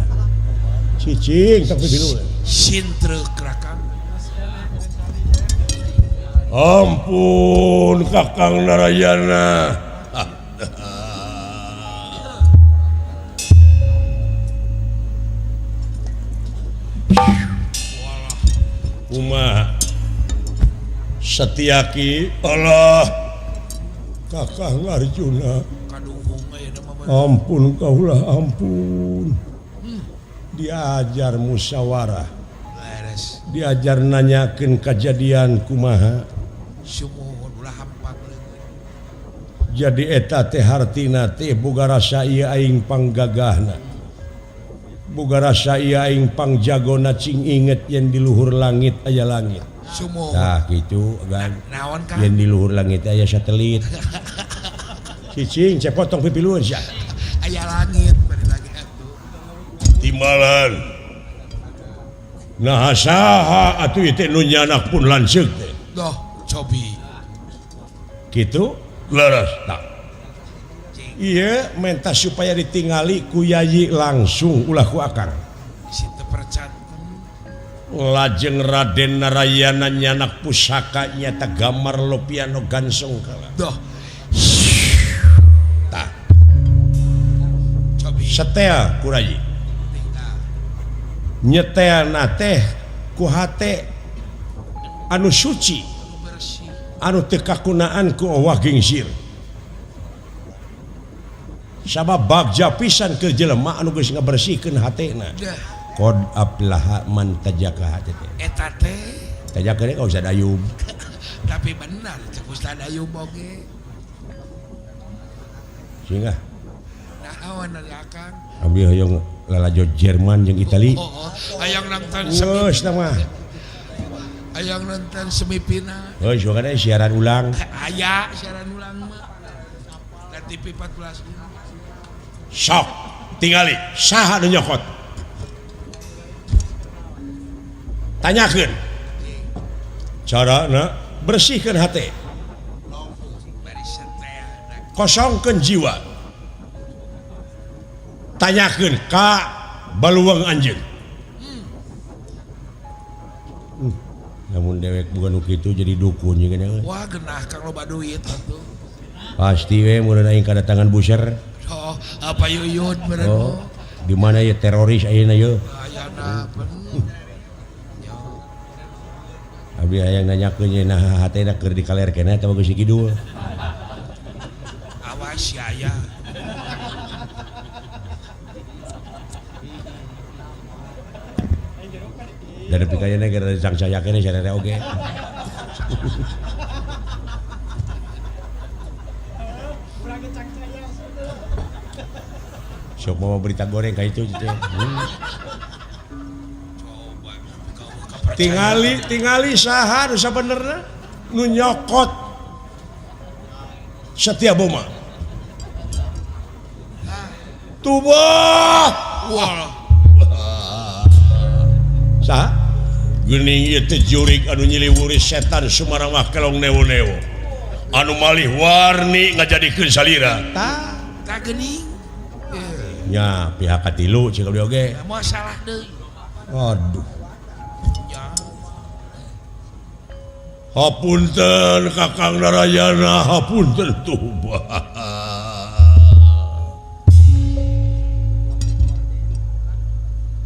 Cicing tapi bilu. Sintreuk Kang. Ampun Kakang Narayana. Kumaha Setyaki Allah Kakang Arjuna. Ampun kaulah ampun. Diajar musyawarah. Diajar nanyakeun kajadian kumaha. Jadi eta teh hartina teh boga rasa ieu aing panggagahna. Boga rasa ieu aing pangjagona cing inget yen di luhur langit aya langit. Tah kitu kan. Yen di luhur langit aya satelit. Cicing cepotong pipiluan sia. Aya langit bari lagi atuh. Timbalan. Nah saha atuh ieu teh nu nyanak pun lanceuk teh. Doh, cobi. Kitu leres tah. Ieu menta supaya ditingali ku yayi langsung ulah ku akang. Lajeng Raden Narayana nyanak pusaka nyata gamar Lopiano Gansong kala. Doh. Tah. Setel ku rayi. Nyetelna teh ku hate anu suci. Anu teu kakunaan ku owah gingsir. Sabab bagja pisan keur jelema anu geus ngabersihkeun hatena. Qad aflaha man tajakaha teh. Eta teh tajakeun ka Ustaz Ayub. Tapi benar cek Ustaz Ayub oge. Sehingga naon ari akang? Abdi hoyong lalajo Jerman jeung Itali. Oh, hayang nonton semi. Geus tah mah. Hayang nonton semifinal. Heuh, sugan siaran ulang. Aya siaran ulang mah. Da TV 14. Sok tingali saha nu nyokot. Tanyakeun carana bersihkeun hate, kosongkeun jiwa, tanyakeun ka baluang anjeun. Namun dewek bukan nu kitu jadi dukun jeung euy. Wah genah Kang loba duit atuh. Pasti we mun aing kadatangan buser. Oh, apa yuyun bener. Oh, di mana ya teroris ayeuna ye? Ayana bener. Abi hayang nanyakeun ye nah hatena keur dikaler keneh atawa geus kidul. Awas ya aya. Dan pikayana gara sangsaya keneh sarere oge. Sok mau berita goreng ka itu teh. Tingali tingali saha nu sabenerna nu nyokot Setia Boma. Tubuh. Wah. Saha? Geuning ieu teh jurig anu nyiliwuri setan sumaramah kelong neo-neo. Anu malih warni ngajadikeun salira. Tah, tah geuning. Nya pihak katilu cik abdi oge. Moal salah deui. Aduh. Hapunten Kakang Narayana, hapunten tuba.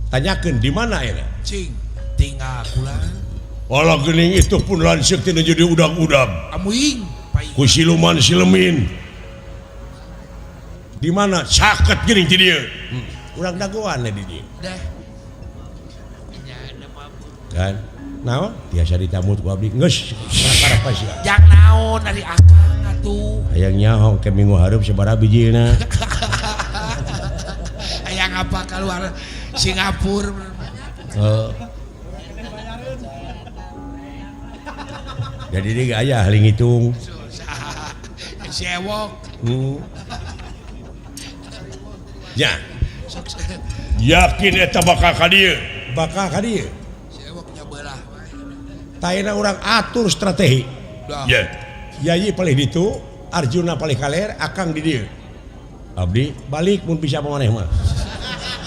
Tanyakeun di mana ayeuna? Cing, tinggal kula. Walah geuning itu pun lanceuk teh jadi udang-udang. Amuing, ku siluman silemin. Di mana saket geuning ti dieu? Urang dagoan di dieu. Dah. Kan? Naon? Biasa ditamut ku abdi. Geus karep sia. Jang naon ari akang atuh. Hayang nyaho ke minggu hareup sabaraha bijilna. Hayang apa keluar Singapura. Heeh. Jadi dia aya ahli ngitung. Sewok. Ya. Yakin eta bakal ka dieu. Bakal ka dieu. Sewok nyabelah wae. Taena urang atur strategi. Yeah. Yayi palih ditu, Arjuna palih kaler, Akang di dieu. Abdi balik mun bisa maneh mah.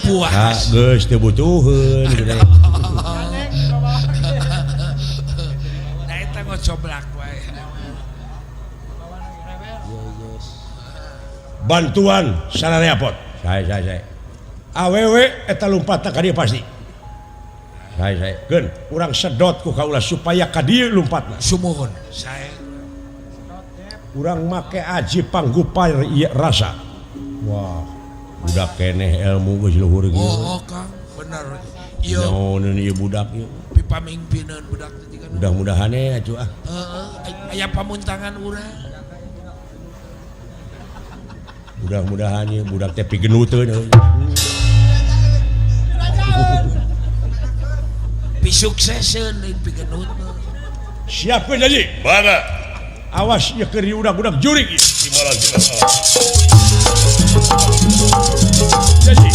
Puas. Geus teu butuheun gitu. Da eta ngocoblak wae. Bantuan sanareapot. Saya. Awewe eta lumpat ka dieu pasti. Saya geun urang sedot ku kaula supaya ka dieu lumpatna. Sumuhun. Saya urang make aji panggupar ieu rasa. Wah, budak keneh ilmu geus luhur kieu. Oh, Kang, bener. Ieu naoneun ieu budak ieu. Pipamingpineun budak teh jiga. Mudah-mudahan we atuh ah. Heeh, aya pamuntangan urang. Mudah-mudahan ieu budak teh pigenuteun euy. Pisukseseun lain pigenut. Siapkeun janji. Bangga. Awas ieu keur udak-udak jurig ieu. Janji.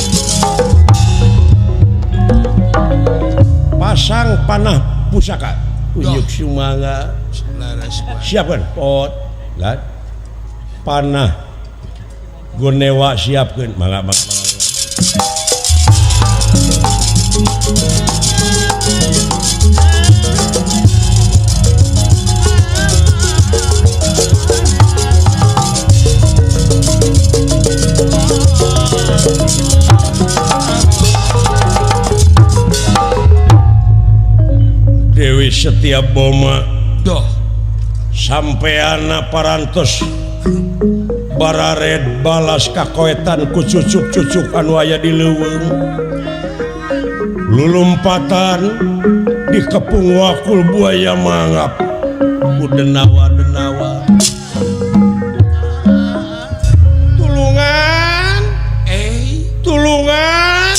Pasang panah pusaka. Uyuk sumangga. Siapkeun pot. Lan. Panah gonewa siapkeun. Mangga mangga. Dewi Setia Boma doh sampeana parantos barared balas kakoetan ku cucuk-cucuk anu aya di leuweung lulumpatan dikepung wakul buaya mangap ku denawa-denawa tulungan tulungan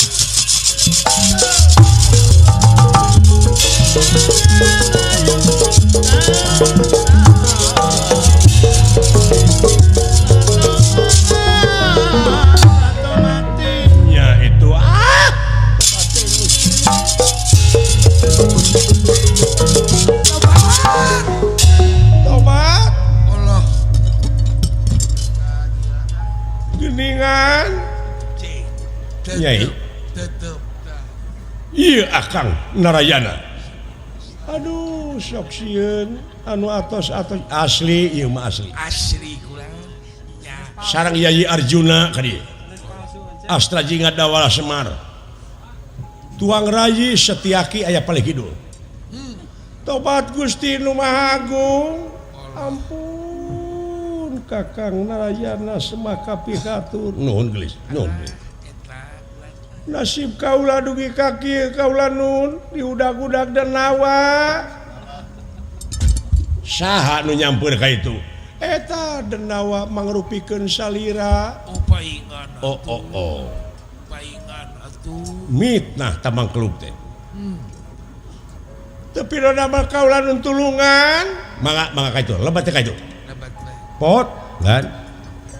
ya itu tobat Allah geningan nyai tetep iya Akang Narayana aduh sok sieun anu atos-atos asli ieu mah asli asli kurang nya sareng Yayi Arjuna ka dieu Astra Jingga Dawala Semar Tuang Rayi Setiaki aya palih kidul tobat Gusti nu Maha Agung ampun Kakang Narayana semaka pihatur nuhun geulis nuhun nasib kaula dugi ka kieu kaula nun diudag-udag denawa saha nu nyampeur ka itu eta denawa mangrupikeun salira oh paingan oh oh oh paingan atuh mitnah tamang kelub teh tapi roda kaula nun tulungan mangga mangga ka itu lebat teh ka itu lebat teh pot kan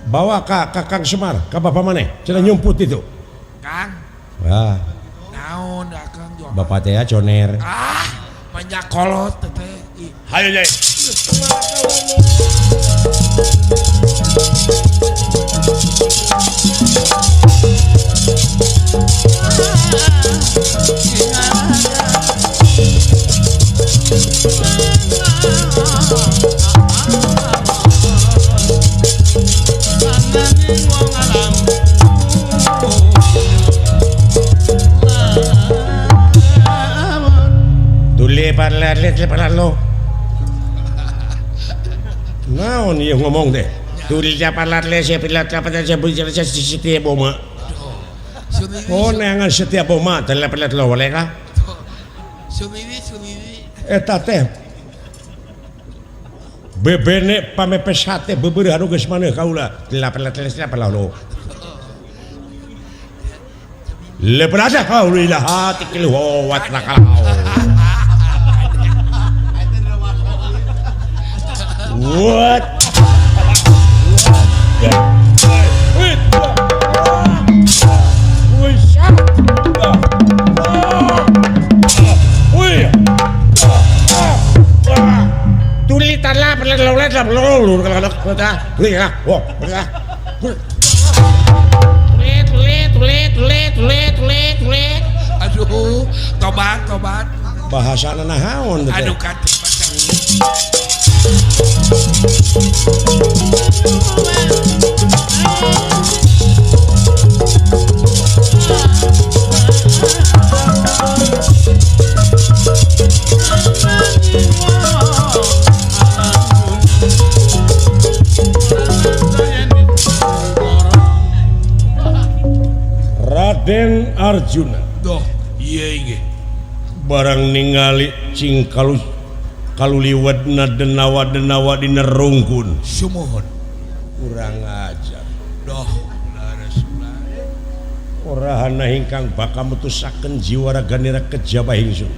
bawa ka Kakang Semar ka bapa maneh cenah nyumput itu Kang wah naon Akang jo bapak teh coner ah banyak kolot teh hayo nyai Parlo naon ieu ngomong teh Setia Boma oh neangan Setia Boma eta teh bebene pamepes hate bebeureuh anu geus maneuh kaula leprada kaula hati kilwat nakal. What? Aduh, tobat tobat. Bahasa naon teh? Aduh kan. Raden Arjuna. Doh, iya inggih. Barang ningali cing kaluliwetna denawa-denawa dina rungkun. Sumuhun. Kurang ajar. Doh, laras Orahana ingkang bakal mutusaken jiwa raganira kejaba ingsun.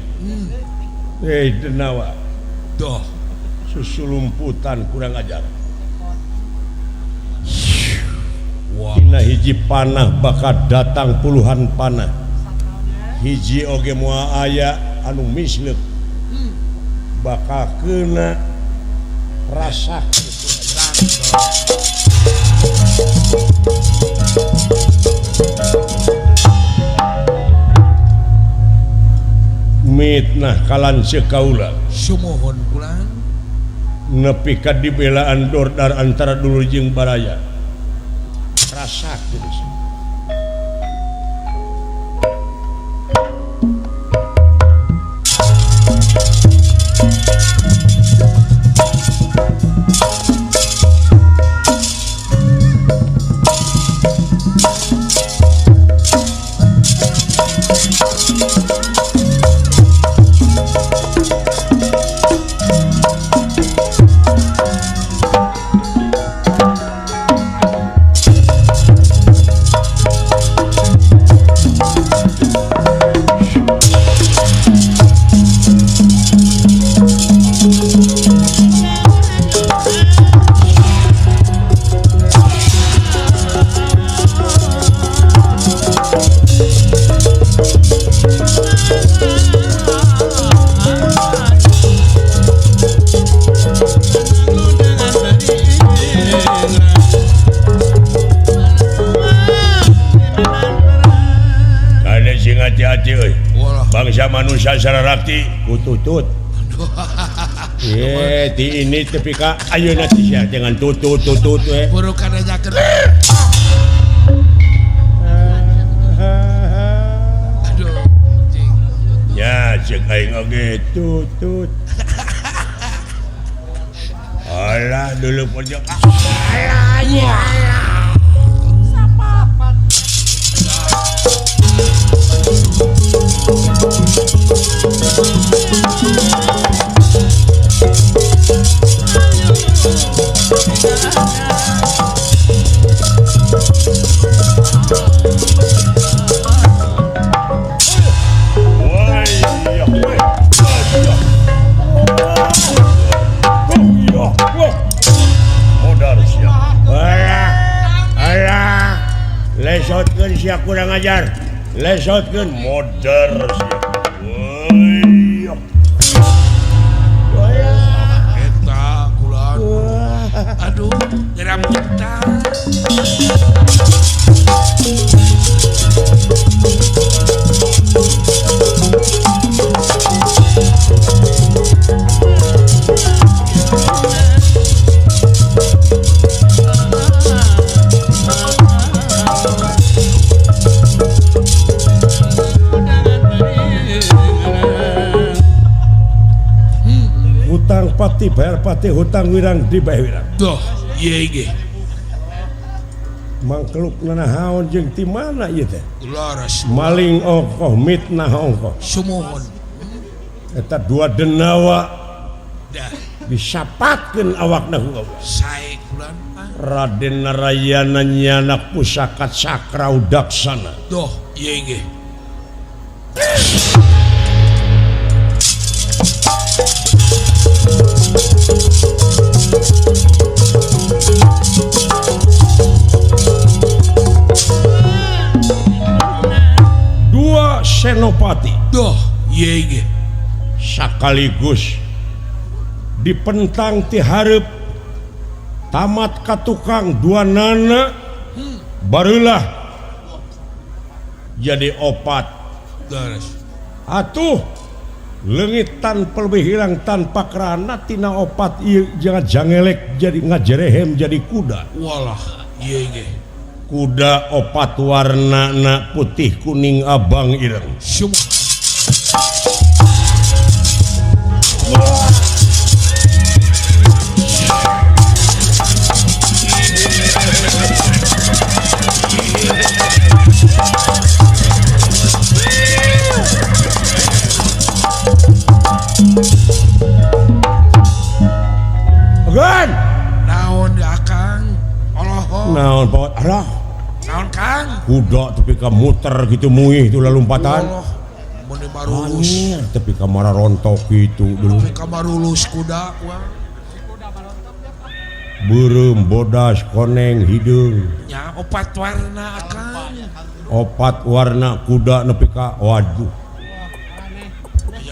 Denawa. Doh, susulumputan kurang ajar. Wow. Dina hiji panah bakal datang puluhan panah. Hiji oge moal aya anu misleuk. Bakal kena rasa. Mitnah kalanceuk kaula. Sumuhun pulang. Nepi ka dibelaan dordar antara dulur jeung baraya. Rasak geus. Bangsa manusia sararakti kututut. Ye, di ini tepi ka ayeuna teh sia jangan tutut tutut we. Burukan ajakeun. Aduh, cing. Ya, ceuk aing oge tutut. Alah dulu pojok. Alah ya. Lesotkeun sia kurang ajar. Lesotkeun modar sia. Eta kulan. Aduh, nyeramutan. Hutang pati bayar pati, hutang wirang dibayar wirang. Doh, ieu ge. Mangkeluk nanahaon jeung ti mana ieu teh? Laras. Maling ongkoh, mitnah ongkoh. Sumuhun. Eta dua denawa dah disapatkeun awakna ku Allah. Sae kulan. Raden Narayana nyanak pusaka Cakra Udaksana. Doh, ieu ge. Dua senopati. Doh, ieu ge. Sekaligus Dipentang ti hareup tamat ka tukang dua nana barulah jadi opat. Atuh leungit tanpa lebih hilang tanpa kerana tina opat ieu jangan jangelek jadi ngajerehem jadi kuda. Walah ieu ge. Kuda opat warnana putih kuning abang ireng. Agan. Naon di akang? Oloh. Naon pawat arah. Naon Kang? Kuda tepi ka muter gitu muih itu lalumpatan. Oloh. Mun barulus. Tepi ka mararontok gitu dulu. Tepi ka barulus kuda wah. Beureum bodas koneng hideung. Nya opat warna akang. Opat warna kuda nepi ka waduh.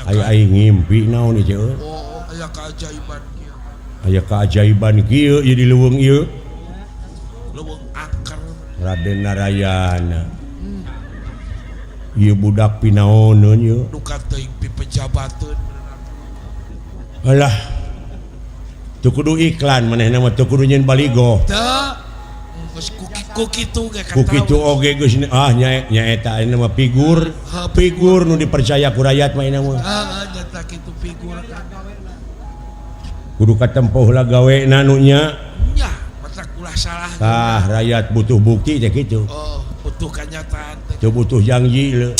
Aya aing ngimpi naon ieu euy. Oh, aya keajaiban kieu. Aya keajaiban kieu ieu di leuweung ieu. Leuweung angker. Raden Narayana. Ieu budak pinaoneun ieu. Duka teuing pipejabateun. Alah. Teu kudu iklan manehna mah teu kudu nyeun baligo. Teu. Geus ku kitu ge katawa. Ku kitu oge geus ah nya eta ayeuna mah figur. Figur nu dipercaya ku rakyat mah ayeuna mah. Heeh nyata kitu figur. Kudu katempo heula gawena nu nya. Nya, matak ulah salah. Tah rakyat butuh bukti teh kitu. Oh, butuh kanyataan teh. Teu butuh janji leuh.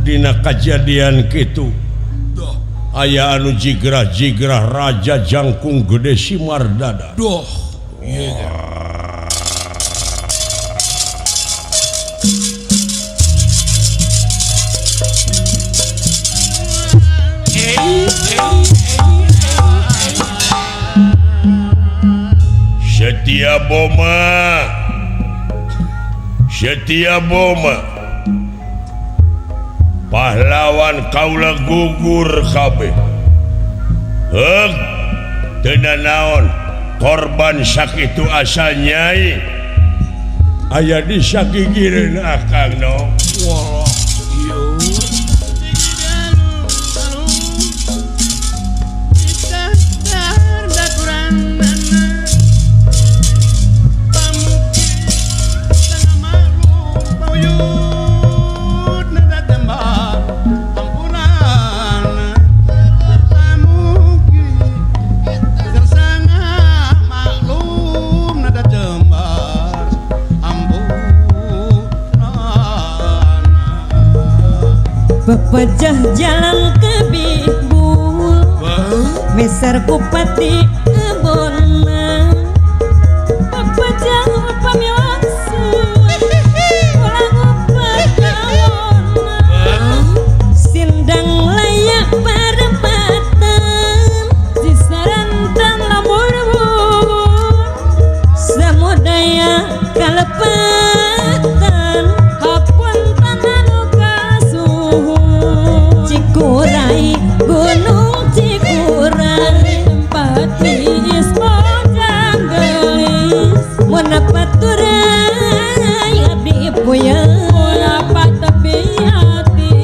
Dina kajadian kitu aya anu jigrah-jigrah raja jangkung gede simar dada. Duh. Setia Boma. Setia Boma. Pahlawan kaula gugur kabeh. Heug, teu naon korban sakitu asal nyai. Aya di sakigireun akang no. Wah, ieu. Pepejah jalan ke Bibul, meser kupati kebonna. Pepejah pamilaksu, ulang upatawona. Sindang layak parepatan, disarantan lamur-wur. Samudaya kalepatan, hapunten anu kasuhun. Cikuray, Gunung Cikuray, tempat tiis bojang gelis. Mun paturay abdi puyeng, mun tepi hati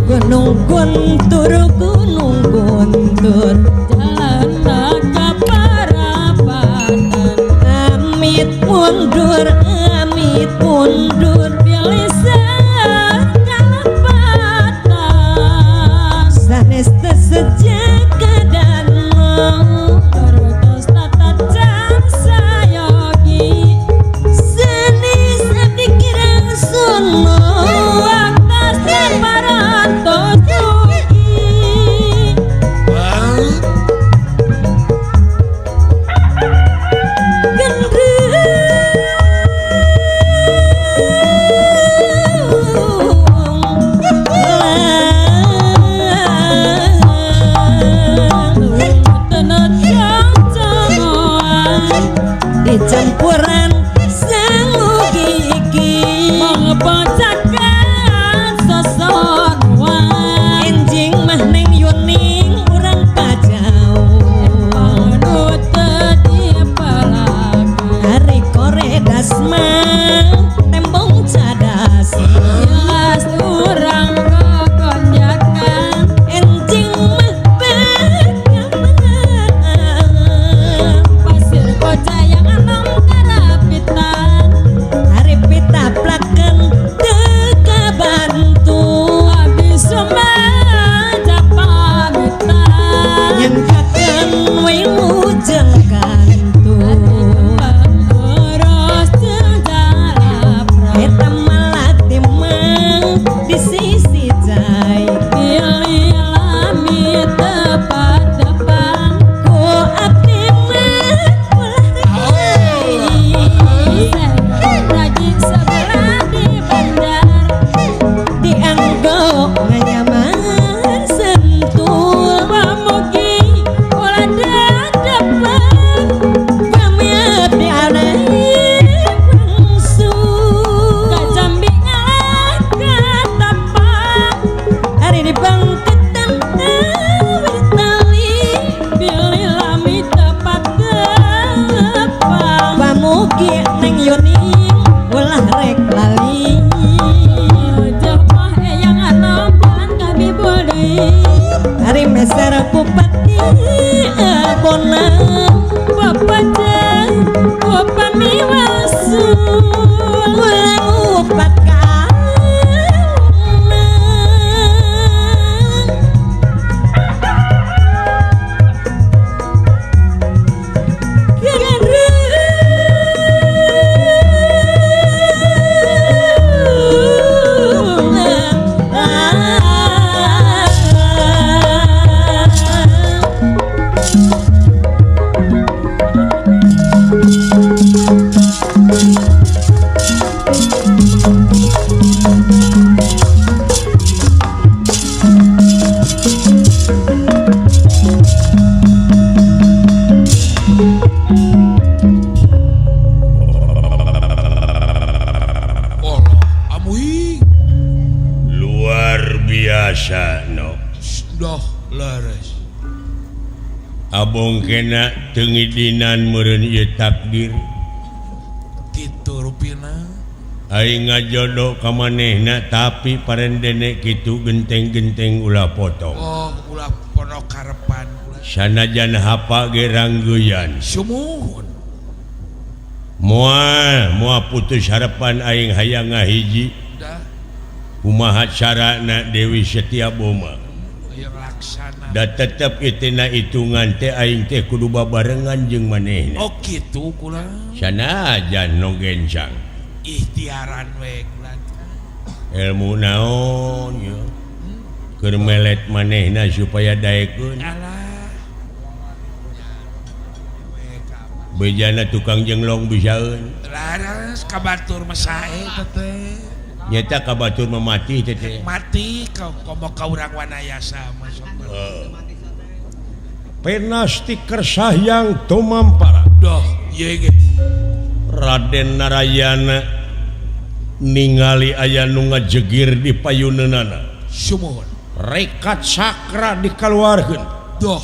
Gunung Guntur, Gunung Guntur, jalan ka parapatan. Amit mundur, amit mundur, bilih sanes teu sejak kadano, terus tata can sayogi. Sanes abdi kirang sono, waktos parantos dugi. biasa no. Doh leres. Abong kena tengidinan meureun ieu takdir. Kitu rupina. Aing ngajodoh ka manehna tapi parendene kitu genteng-genteng ulah potong. Oh, ulah ponok karepan ulah. Sanajan hapa ge rangguyan. Sumuhun. Moal, moal putus harapan aing hayang ngahiji. Dah. Kumaha carana Dewi Setia Boma. Da tetep itina hitungan teh aing teh kudu babarengan jeung manehna. Oh kitu kula. Sanajan nu gencang. Ikhtiaran we kula. Ilmu naon ye? Keur melet manehna supaya daekeun. Alah. Bejana tukang jenglong bisaeun. Laras ka batur mah sae teh. Nyata ka batur mah mati teh. Mati komo ka urang Wanayasa mah sok. Penasti kersahyang tumampara. Doh, ieu ge. Raden Narayana ningali aya nu ngajegir di payuneunana. Sumuhun. Rekat sakra dikaluarkeun. Doh,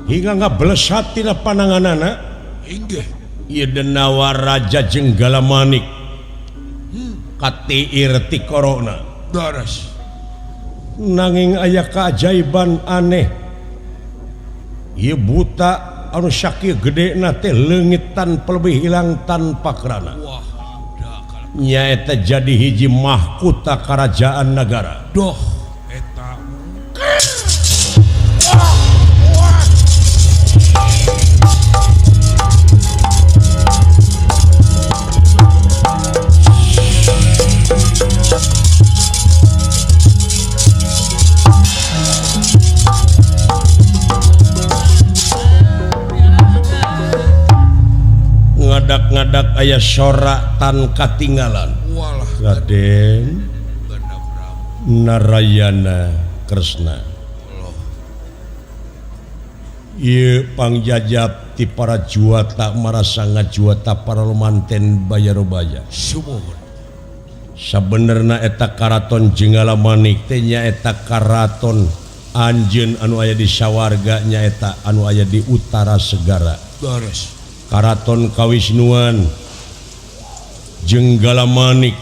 hingga ngablesat tina pananganana. Inggih. Ieu denawa raja Jenggala Manik. Katiir ti korona. Daras. Nanging aya keajaiban aneh. Ieu buta anu sakieu gedena teh leungit tanpa lebih hilang tanpa kerana. Wah, nyaeta jadi hiji mahkota kerajaan negara. Doh, eta. Ngadak-ngadak aya sora tan katinggalan. Walah, Raden Narayana Kresna. Ieu pangjajab ti para juwata marasa ngajuwata para lumanten bayarobaya. Sumuhun. Sabenerna eta karaton Jenggala Manik teh nyaeta karaton anjeun anu aya di sawarga nyaeta anu aya di utara segara. Dares. Karaton Kawisnuan Jenggala Manik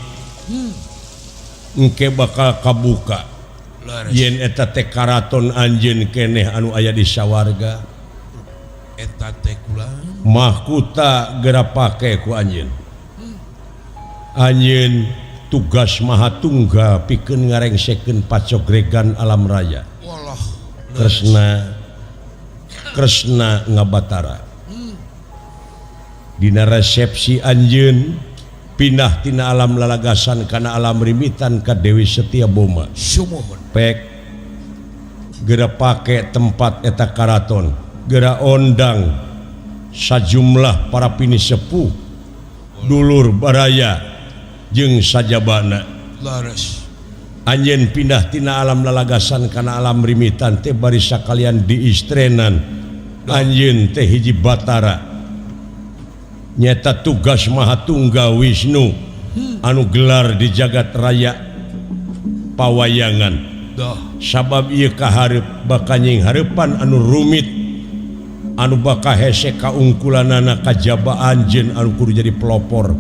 engke bakal kabuka yen eta teh karaton anjeun keneh anu aya di sawarga eta teh kula mahkota geura pake ku anjeun. Anjeun tugas maha tunggal pikeun ngarengsekeun pacogregan alam raya. Walah, Kresna Kresna ngabatara. Dina resepsi anjeun pindah tina alam lalagasan kana alam rimitan ka Dewi Setia Boma. Sumuhun. Pek geura pake tempat eta karaton, geura ondang sajumlah para pinisepuh, dulur baraya jeung sajabana. Laras. Anjeun pindah tina alam lalagasan kana alam rimitan teh bari sakalian diistrenan. Anjeun teh hiji batara. Nyata tugas maha tunggal Wisnu anu gelar di jagat raya pawayangan. Sabab ieu kahareup bakal nying hareupan anu rumit anu bakal hese kaungkulanana kajaba anjeun anu kudu jadi pelopor.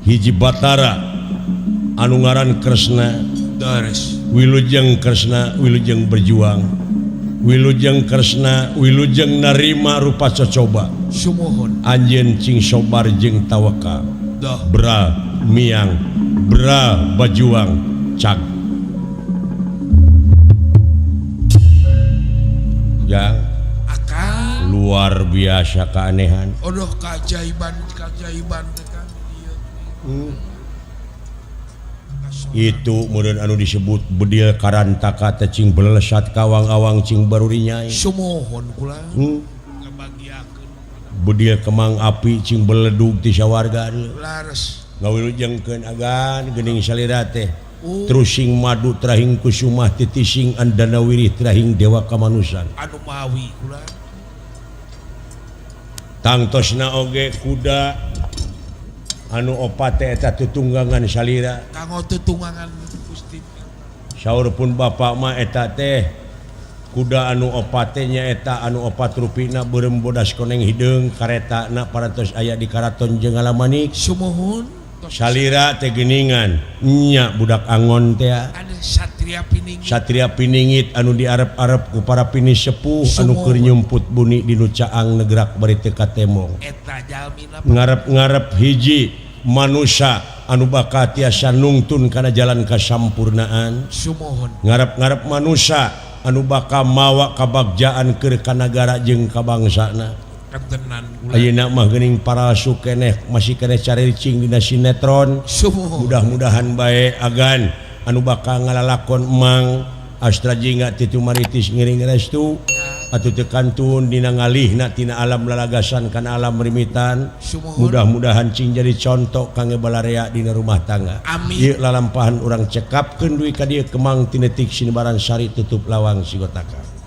Hiji batara anu ngaran Kresna. Dares. Wilujeng Kresna wilujeng berjuang. Wilujeng Kresna wilujeng narima rupa cocoba. Sumuhun. Anjeun cing sobar jeung tawakal. Bra miang bra bajuang cag. Ya. Akang luar biasa keanehan. Aduh keajaiban keajaiban teh kan ieu. Itu meureun anu disebut bedil karantaka teh cing belesat kawang-awang cing barurinyai. Sumuhun kula. Ngabagiakeun. Bedil kemang api cing beledug ti sawarga. Lares. Ngawilujengkeun agan geuning salira teh. Terusing madu trahing kusumah titising andana wirih trahing dewa kamanusan. Anu mawi kula. Tangtosna oge kuda anu opat teh eta tutunggangan salira. Kanggo tutunggangan Gusti. Saur pun bapak mah eta teh kuda anu opat teh nyaeta anu opat rupina beureum bodas koneng hideung karetana parantos aya di karaton jeung Jengalamanik. Sumuhun. Salira teh geuningan nya budak angon teh. Satria Piningit. Satria Piningit anu diarep-arep ku para pini sepuh anu keur nyumput buni di nu caang negrak bari teu katemong. Eta jalmina Ngarep-ngarep hiji manusia anu bakal tiasa nungtun kana jalan kasampurnaan. Sumuhun. Ngarep-ngarep manusia anu bakal mawa kabagjaan keur ka nagara jeung ka bangsana. Kentenan kula. Ayeuna mah geuning parasu keneh masih keneh caricing dina sinetron. Sumuhun. Mudah-mudahan bae agan anu bakal ngalalakon Emang Astra Jingga titu maritis ngiring restu atuh teu kantun dina ngalihna tina alam lalagasan kana alam rimitan. Sumuhun. Mudah-mudahan cing jadi contoh kangge balarea dina rumah tangga. Amin. Ieu lalampahan urang cekapkeun dugi ka dieu Kemang tinetik sinibaran sari tutup lawang sigotaka.